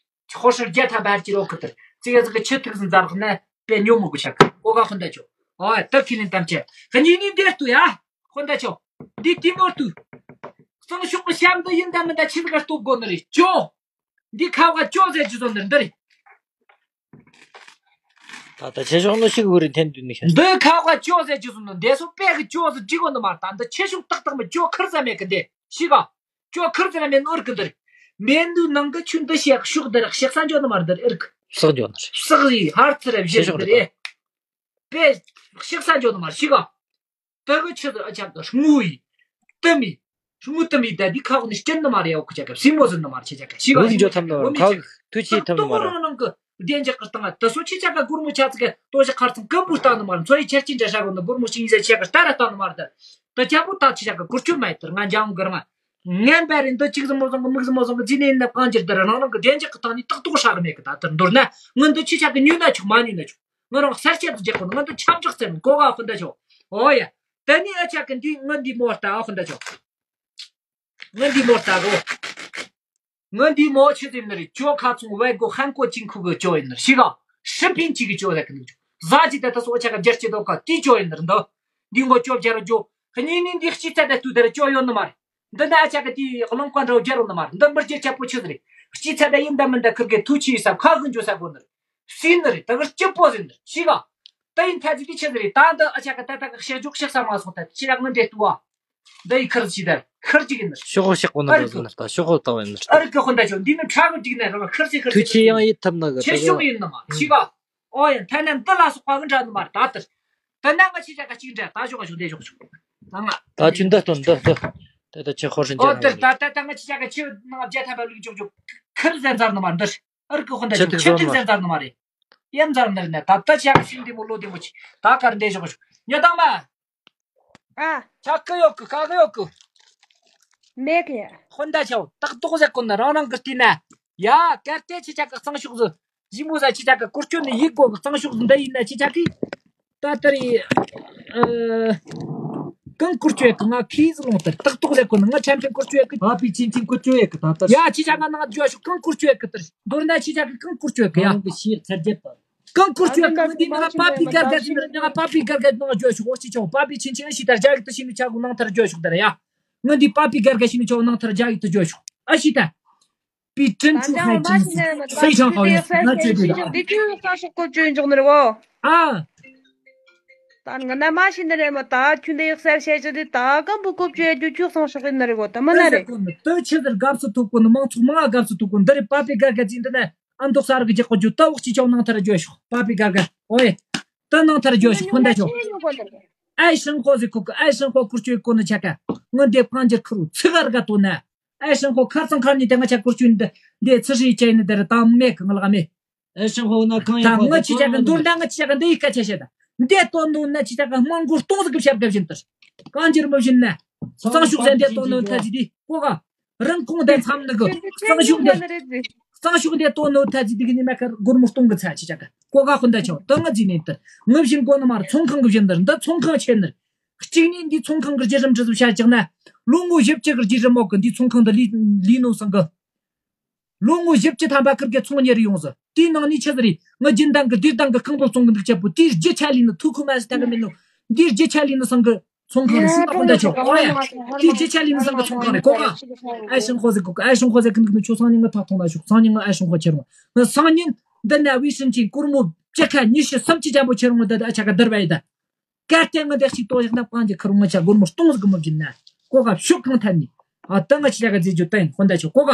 ཧོ་ཧྲི་རྒྱ་ཐ་བར་གྱི་རོ་ཁི་ཐར་ཙི་ག་ཟིག་གི་ཆི་ཐིག་ཟིན་ཛར་ནས་པེ་ཉོ་མོ་གི་ཆ་གི་ཨོ་ག་ཧོན་ད་ཆོ། ཨོ་ད་ཁི་ལིན་དམ་ཆེ་གཉིས་ནི་འདིར་ཏུ་ཡ་ཧོན་ད་ཆོ། འདི་ཏི་མོར་ཏུ་གཙང་ཤོག་གི་ཤམ་ད་ཡིན་ད་མིན་ད་ཆི་ཟིག་ག་སྟོབས་གོ་ནི་རེད་ཅོ། འདི་ཁ་བ་ཅོ་ཟེར་རྒྱུ་ཚོ་འདིར་འདི་རེད། ད་ལྟ་ཆེ་ཤོག་ནོ་ཤིག་བུ་རི་འཐེན་དུས་ནི་ཤ། འདི་ཁ་བ་ཅོ་ཟེར་རྒྱུ་ཚོ་ནི་འདི་སོ་པད་གི་ཅོ་ཟེར་རྒྱུ་གོ་ནི་མ་ད་འདི་ཆེ་ཤོག་ཏག་ཏག་མི་ཅོ་ཁིར་ཟ་མེད་གི་འདི་ཤི་ག་ཅོ་ཁིར་ཟ་མེད་ནོར་གི་འདིར། མེ་འདུ་ནང་གི་ཆུ་འདི་ཤེག་ཤོག་འདིར་ཤེག་ས་འཇོ་ནི་མ་འདིར་ཨེར་གི། བསགས་འཇོ་ནི་རེད། བསགས་ཡི་ཧར་ཚི་རེ་བཞིར་འདིར་ཨེ། པད་ཤེག་ས་འཇོ་ནི་མ་ཤི་ག་དེ་གི་ཆུ་དུ་ཨ་ཆག་གི་སྔུ་ཡི། དུ་མི། སྔུ་དུ་མི་ད་འདི་ཁ་འོག་ནས་སྐྱིད་ནི་མ་རེད། འོག་གི་ཆ་ག་སྲིན་མོ་ཟིན་ནི་མ་རེད། ཆ་ཆ་ག་ཤི་ག་འོ་ཤི་འཇོ་ཐམ་ནི་མ་རེད། ཁ་འོག་ཐུ་ཆི་ཐམ་ནི་མ་རེད། རང་ནང་གི་བདེ་འཇགས་ཀྱི་སྟེང་ང་དུ་སོ་ཆི་ཆ་ག་སྒོར་མོ་ཆ་ཚིག་ག་ལྟོ་ཞིག་ཁར་ཚང་ཀམ་པུ་སྟག་ནི་མ་རེད། འཚོ་ཡི་ཆར་ཆེན་འདྲ་ཤ་གོ་ནི་སྒོར་མོ་ཞིག་ཡིན་ཟེར་ཆ་ག་ལྟ་ར་ལྟ་ནི་མ་རེད། ད་ད་ཅག་པོ་ད་ཆི་ཆ་ག་གུར་ཆོད་མ་ཡི་དར་ང་འཇང་གི་རང་ངན་པ་རེད། འདི་གཅིག་ཟིག་མོ་བཟང་གི་མིག་ཟིག་མོ་བཟང་གི་རྗེས་ནས་ནི་གང་ཅིར་དར་རང་རང་གི་བདེ་འཇགས་ཀྱི་སྟེང་ནས་ཏག་ཏོག་ཧྲ་གི་མེད་གི་ད་དར་མདོར་ན་ངི་འདི་ཆི་ཆ་ག་ཉུལ་ན་ཆོག་མ་ཉུལ་ན་ཆོག་ང་རང་གསར་བཤད་དུ་རྒྱག་གོ་ནི་ང་འདི་ཆབ་འཇོག་ཟེར་ནི་གོ་ག་ཧོན་ད་ཆོ། ཨོ་ཡ། དེ་ནི་ཨ་ཆ་གི་འདི་ང་འདི་མོ་ལྟ་ཨ་ཧོན་ད་ཆོ། ང་འདི་མོ་ལྟ་གོ་ང་འདི་མོ་ཆི་ཟིན་ནི་རེད། ཅོ་ཁ་ཚོང་བས་གོ་ཧན་གོ་ཅིང་ཁུ་གི་ཅོ་ཡིན་ནི་ཤི་ག་ཧྲི་ཕིན་ཅི་གི་ཅོ་ལ་གི་ནི་ཟ་ཅི་ད་ད་སོ་ཆ་ག་རྒྱལ་སྤྱི་དོ་ག་ཏི་ཅོ་ཡིན་ནི་རེད། འདི་འདི་ངོ་ཅོ་བརྒྱ་རུ་ཅོ། གཉིས་ནི་འདི་སྤྱི་ཚད་ད་ཏུ་ད་ར་ཅོ་ཡོད་ནི་མ་རེད། འདི་ན་ཨ་ཆ་ག་ཏི་གླང་ཀ་འདྲ་བརྒྱ་རུ་ནི་མ་རེད། འདི་མི་རྒྱལ་ཆ་པོ་ཆི་ཟིན་རེད། སྤྱི་ཚད་ད་ཡིན་ད་མིན་ད་ཁིར་གི་ཐུ་ཆི་ཡི་ས་ཁ་གི་འཇོ་ས་གོ་ནི་རེད། སུས་ནི་རེད། ད་གར་སྐྱིད་པོ་ཟིན་ནི་ཤི་ག་ད་ཡིན་ཐ་ཚིག་དེ་ཆི་ཟིག་རེད། ད་འདི་ཨ་ཆ་ག་ད་ད་ག་བཤད་འཇོག་ཤག་ས་མ་སོང་ད་ཆི་རག་ནི་འདྲེ་ཏུ་བ། འདི་ཡི་ཁར་ཆི་ད་ཁར་ཅིག་ཡིན་ནི། ཤོག་ཤོག་གོ་ནི་འདྲ་ཟིན་ནི་ད་ཤོག་ཧོ་ད་བ་ཡིན་ནི། ཨ་རི་གི་ཧོན་ད་ཆོ་འདི་ནི་ཁྲ་གི་ཅིག་ནི་ར་ཁར་ཆི་ཁར་ཐུ་ཆི་ཡང་ཡིད་ཐབ་ན་གི་ཆི་ཤོག་ཡིན་ནི་མ་ཤི་ག་ཨོ་ཡིན་ཐ་ན་འདི་ལ་སོགས་པ་གི་འདྲ་ནི་མ་ད་ལྟར། ད་ན་ང་ཆི་ཆ་ག་ཅིག་འདྲ་ད་ཤོག་ག་ཤོག་འདི་ཤོག་ཤོག་ད་ང་ད་ཆུ་འདི་སྟོན་འདི་འདི་ད་ད་ཆི་ཧོ་ཧྲིན་ཨོ་ཅན་འདི་ད་ད་ད་ང་ཆི་ཆ་ག་ཆི་ནང་བརྒྱ་ཐམ་པ་ལུག་ཅོག་ཅོག་ཁར་ཟན་ཟར་ནི་མ་འདི། ཨར་ཀི་ཧོན་ད་ཆོ་ཆེ་ཐིག་ཟེར་ཟར་ནི་མ་རེད། ཡན་ཟར་ནི་རེད་ན་ད་ལྟ་ཆ་གི་ཤིང་འདི་མོ་ལོ་འདི་མོ་ཆི་ད་གར་འདྲེ་ཞོག་ཞོག་ཉོ་དང་མ། ཨ། ཆ་གི་ཡོད་གི་ག་གི་ཡོད་གི། མེད་གི། ཧོན་ད་ཆོ་ཏག་ཏོག་ཟེར་གོ་ནི་རང་རང་གི་བལྟས་ན། ཡ་གལ་ཏེ་ཆི་ཆ་གི་གཙང་ཤོག་ཟི། ཞི་མོ་ཟ་ཆི་ཆ་གི་སྐོར་སྐྱོད་ནི་ཡིག་གོ་གི་གཙང་ཤོག་ཟི་འདི་ཡིན་ན་ཆི་ཆ་གི། ད་ལྟར་ཡི། ཨ། གང་བཀོལ་སྤྱོད་ཡག་གི་ང་ཁིས་ལོང་ལྟར་ཏག་ཏོག་ལས་གོ་ན་ང་ཆ་མཐུན་བཀོལ་སྤྱོད་ཡག་གི། པ་པི་ཆིན་ཆིན་བཀོལ་སྤྱོད་ཡག་གི་ད་ལྟར། ཡ་ཆི་ཆ་ང་ནང་འཇོ་ཤོག་གང་བཀོལ་སྤྱོད་ཡག་གི་ལྟར། མདོར་ན་ཆི་ཆ་གི་གང་བཀོལ་སྤྱོད་ཡག་གི་ཡ། རང་གི་ཤེས་ཚར་རྒྱབ་པ། གང་བཀོལ་སྤྱོད་ཡག་གི་ང་འདི་ནང་པ་པི་གར་ག་ཞིག་ནི་ང་པ་པི་གར་ག་ནང་འཇོ་ཤོག་འོ་ཆི་ཆོག་པ་པི་ཆིན་ཆིན་ཨ་ཤི་ད་རྒྱ་གི་ཏི་ཤི་ནི་ཆ་གུ་ནང་ཐར་འཇོ་ཤོག་ལྟར་ཡ། ང་འདི་པ་པི་གར་ག་ཤི་ནི་ཆོག་ནང་ཐར་རྒྱ་གི་ཏི་འཇོ་ཤོག་ཨ་ཤི་ད། 比珍珠还珍贵，非常好用，那绝对的啊。 འདི་ཁྱོད་གསང་ཤོག་བཀོལ་སྤྱོད་འཇོག་ནི་རེད་བོ། ཨ། ད་ང་ན་མ་ཤི་ནི་རེད་མོ། ད་ཁྱོད་འདི་ཡག་གསར་བཤད་ཅི་འདི་ད་གམ་བུ་བཀོལ་སྤྱོད་རྒྱུ་ཁྱོད་གསང་ཤོག་ཡིན་ནི་རེད་བོ། ད་མ་ན་རེད། དེ་ཆི་ཟེར་དགའ་བསུ་ཐོབ་གོ་ནི་མང་ཚོགས་མང་ང་དགའ་བསུ་ཐོབ་གོ་འདི་རེད། པ་པི་གར་ག་ཅིག་འདི་ནས་ཨ་མདོག་གསར་གི་རྒྱག་གོ་རྒྱུ་ད་འོག་ཅི་ཆོག་ནང་ཐར་རྒྱུ་ཤོག་པ་པི་གར་ག་ཨོ་ཡེ། ད་ནང་ཐར་རྒྱུ་ཤོག་ཁོ་འདྲ་ཤོག་ཨའི་ཧྲང་ཧོ་ཟེར་ཁོ་གི་ཨའི་ཧྲང་ཧོ་བཀོལ་སྤྱོད་གོ་ནི་ཆ་ག་ངི་འདི་པང་འགྱུར་ཁུ་རུ་ཚི་གར་ག་ཏོ་ན། ཨའི་ཧྲང་ཧོ་ཁར་ཚང་ཁར་ནི་དེ་ང་ཆ་བཀོལ་སྤྱོད་འདི་འདི་ཚི་ཧྲི་ཅན་ནི་དེ་ར་དང་མེད་གི་ང་ལ་ག་མེད། ཨའི་ཧྲང་ཧོ་ན་གང་ཡང་ད་ང་ཆི་ཆ་གི་མདོར་ན་ང་ཆི་ཆ་གི་འདི་ཡི་སྐད་ཆ་བཤད་ད། འདས་དོ་ནོ་ན་ཅི་ཆ་ག་མང་གོ་སྟོང་ཟིག་གི་བྱ་དགའ་བཞིན་དུ། གང་ཅིར་མི་བཞིན་ན། གཙང་ཕྱོགས་ཟེར་འདས་དོ་ནོ་ཐ་ཅི་དེ་ཀོ་ག་རང་ཁོང་དེ་མཚམས་ནི་གི། གཙང་ཕྱོགས་དེ། གཙང་ཕྱོགས་འདས་དོ་ནོ་ཐ་ཅི་དེ་གི་ནི་མ་ཁར་སྒོར་མོ་སྟོང་གི་ཚ་ཅི་ཆ་ག་ཀོ་ག་ཁོ་འདའ་ཆོ་ཏང་ང་ཅི་ནི་དུ། ངི་བཞིན་གོ་ནི་མར་ཚོང་ཁང་གི་བཞིན་དུ་འདི་ཚོང་ཁང་ཆེ་ནི། གཅིག་ནས་འདི་ཚོང་ཁང་གི་རྒྱུ་རིམ་འདྲ་ཟིག་བྱ་བཅག་ན། ལོ་ངོ་བཞི་བཅུ་གི་རྒྱུ་རིམ་མོ་གི་འདི་ཚོང་ཁང་འདི་ལས་ལས་ནོ་སང་གི། ལོ་ངོ་བཞི་བཅུ་ཐམ་པ་ཁིར་གི་ཚོང་གཉེར་ཡོང་ཟི། དེའི་ནང་ནས་ཆི་ཟིག་རེད། ང་རྒྱུན་ལྡན་གི་དུས་ལྡན་གི་རྐང་པ་བཙོང་གི་འདུག་ཅེ་པོ། དེའི་རྒྱུ་ཆ་ལས་ནི་ཐུག་ཁུ་མ་ཟི་ཐ་གི་མིན་ནོ། འདིའི་རྒྱུ་ཆ་ལས་ནི་སང་གི་ཚོང་ཁང་རེད་ཟི་ལ་ཁོ་འདའ་ཆོག་ཨོ་ཡ། དེའི་རྒྱུ་ཆ་ལས་ནི་སང་གི་ཚོང་ཁང་རེད་ཀོ་ག་ཨ་ཞང་ཁོ་ཟི་ཀོ་ག་ཨ་ཞང་ཁོ་ཟི་ཀི་འདུག་ནི་ཆོ་སང་ཉིན་ང་ཐག་ཐོང་ན་ཤོག་སང་ཉིན་ང་ཨ་ཞང་ཁོ་ཁྱེར་འོང་། ང་སང་ཉིན་འདི་ན་བི་ཤིན་ཅིན་སྒོར་མོ་བཅུ་ཁ་ཉི་ཤུ་སུམ་ཅུ་ཅན་པོ་ཁྱེར་འོང་། ད་ད་ཨ་ཆ་ག་དར་བ་ཡི་ད། གལ་ཏེ་ང་འདི་གཅིག་ཏོ་ཡག་ན་པང་གི་ཁུར་ང་ཆ་སྒོར་མོ་སྟོང་ཟིག་གི་མི་བྱིན་ན། ཀོ་ག་ཕྱོགས་གང་ཐད་ནས། ཨ་ད་ང་ཆི་ལ་ག་ཟེ་ཇུ་ཏན་ཧོན་ད་ཆོ་ཀོ་ག་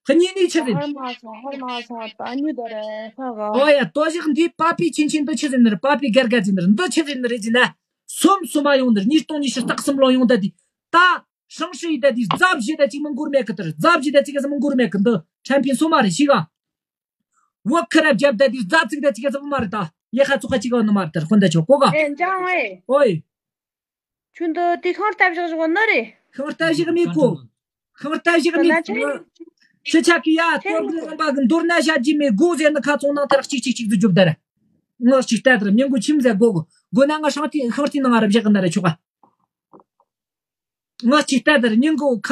ཧ་ཉི་ནི་ཆི་ཟིན། ཧར་མ་སོང་ཧར་མ་སོང་ད་ཉུ་ད་རེ་ཧ་ག་ཨོ་ཡ་ཏོ་ཞིག་འདི་པ་པི་ཆིན་ཆིན་འདི་ཆི་ཟིན་ནི་རེད། པ་པི་གར་གར་ཟིན་ནི་རེད། འདི་ཆི་ཟིན་ནི་རེད་ཟིན་ན། སོམ་སོ་མ་ཡོང་ནི་རེད། ཉིས་སྟོང་ཉི་ཤུ་རྩ་གསུམ་ལོ་ཡོང་ད་དི། ད་ཧྲང་ཧྲི་ཡི་ད་དི་རྫབ་བཞི་ད་ཅིག་མི་འགོར་མེད་གི་དར་རྫབ་བཞི་ད་ཅིག་ག་ཟི་མི་འགོར་མེད་གི་འདི་ཁྲན་ཕིན་སོ་མ་རེད་ཤི་ག་བོད་ཁ་ར་རྒྱབ་ད་དེ་རྫ་ཚིག་ད་ཅི་ག་ཚ་པོ་མ་རེད་ད། ཡེ་ཁ་ཚོགས་ཁ་ཅི་ག་ནི་མ་རེད་ད་ཧོན་ད་ཆོ་ཀོ་ག་ཨེ་འཇང་ཨེ། ཨོའི། ཁྱོད་འདི་དེ་ཤིང་རྟ་བཞག་བཞག་ནི་རེད། ཤིང་རྟ་བཞག་མི་ཁོ། ཤིང་རྟ་བཞག་མི་ཁོ། ཁྱི་ཆ་གི་ཡ་ཏོར་གི་ངོ་མ་གི་མདོར་ན་བྱ་རྒྱུ་མེད་སྒོ་ཟེར་ནི་ཁ་ཚོང་ནང་ཐར་གཅིག་གཅིག་གཅིག་ཏུ་རྒྱུབ་ད་ར། ངག་གཅིག་ལྟ་དར་མྱི་མགོ་ཁྱིམ་ཟེར་སྒོ་གི་སྒོ་ན་ང་ཤིང་རྟའི་ཤིང་རྟའི་ནང་ང་ར་བཞག་གི་ན་ར་ཆོག་ག་ངག་གཅིག་ལྟ་དར་མྱི་མགོ་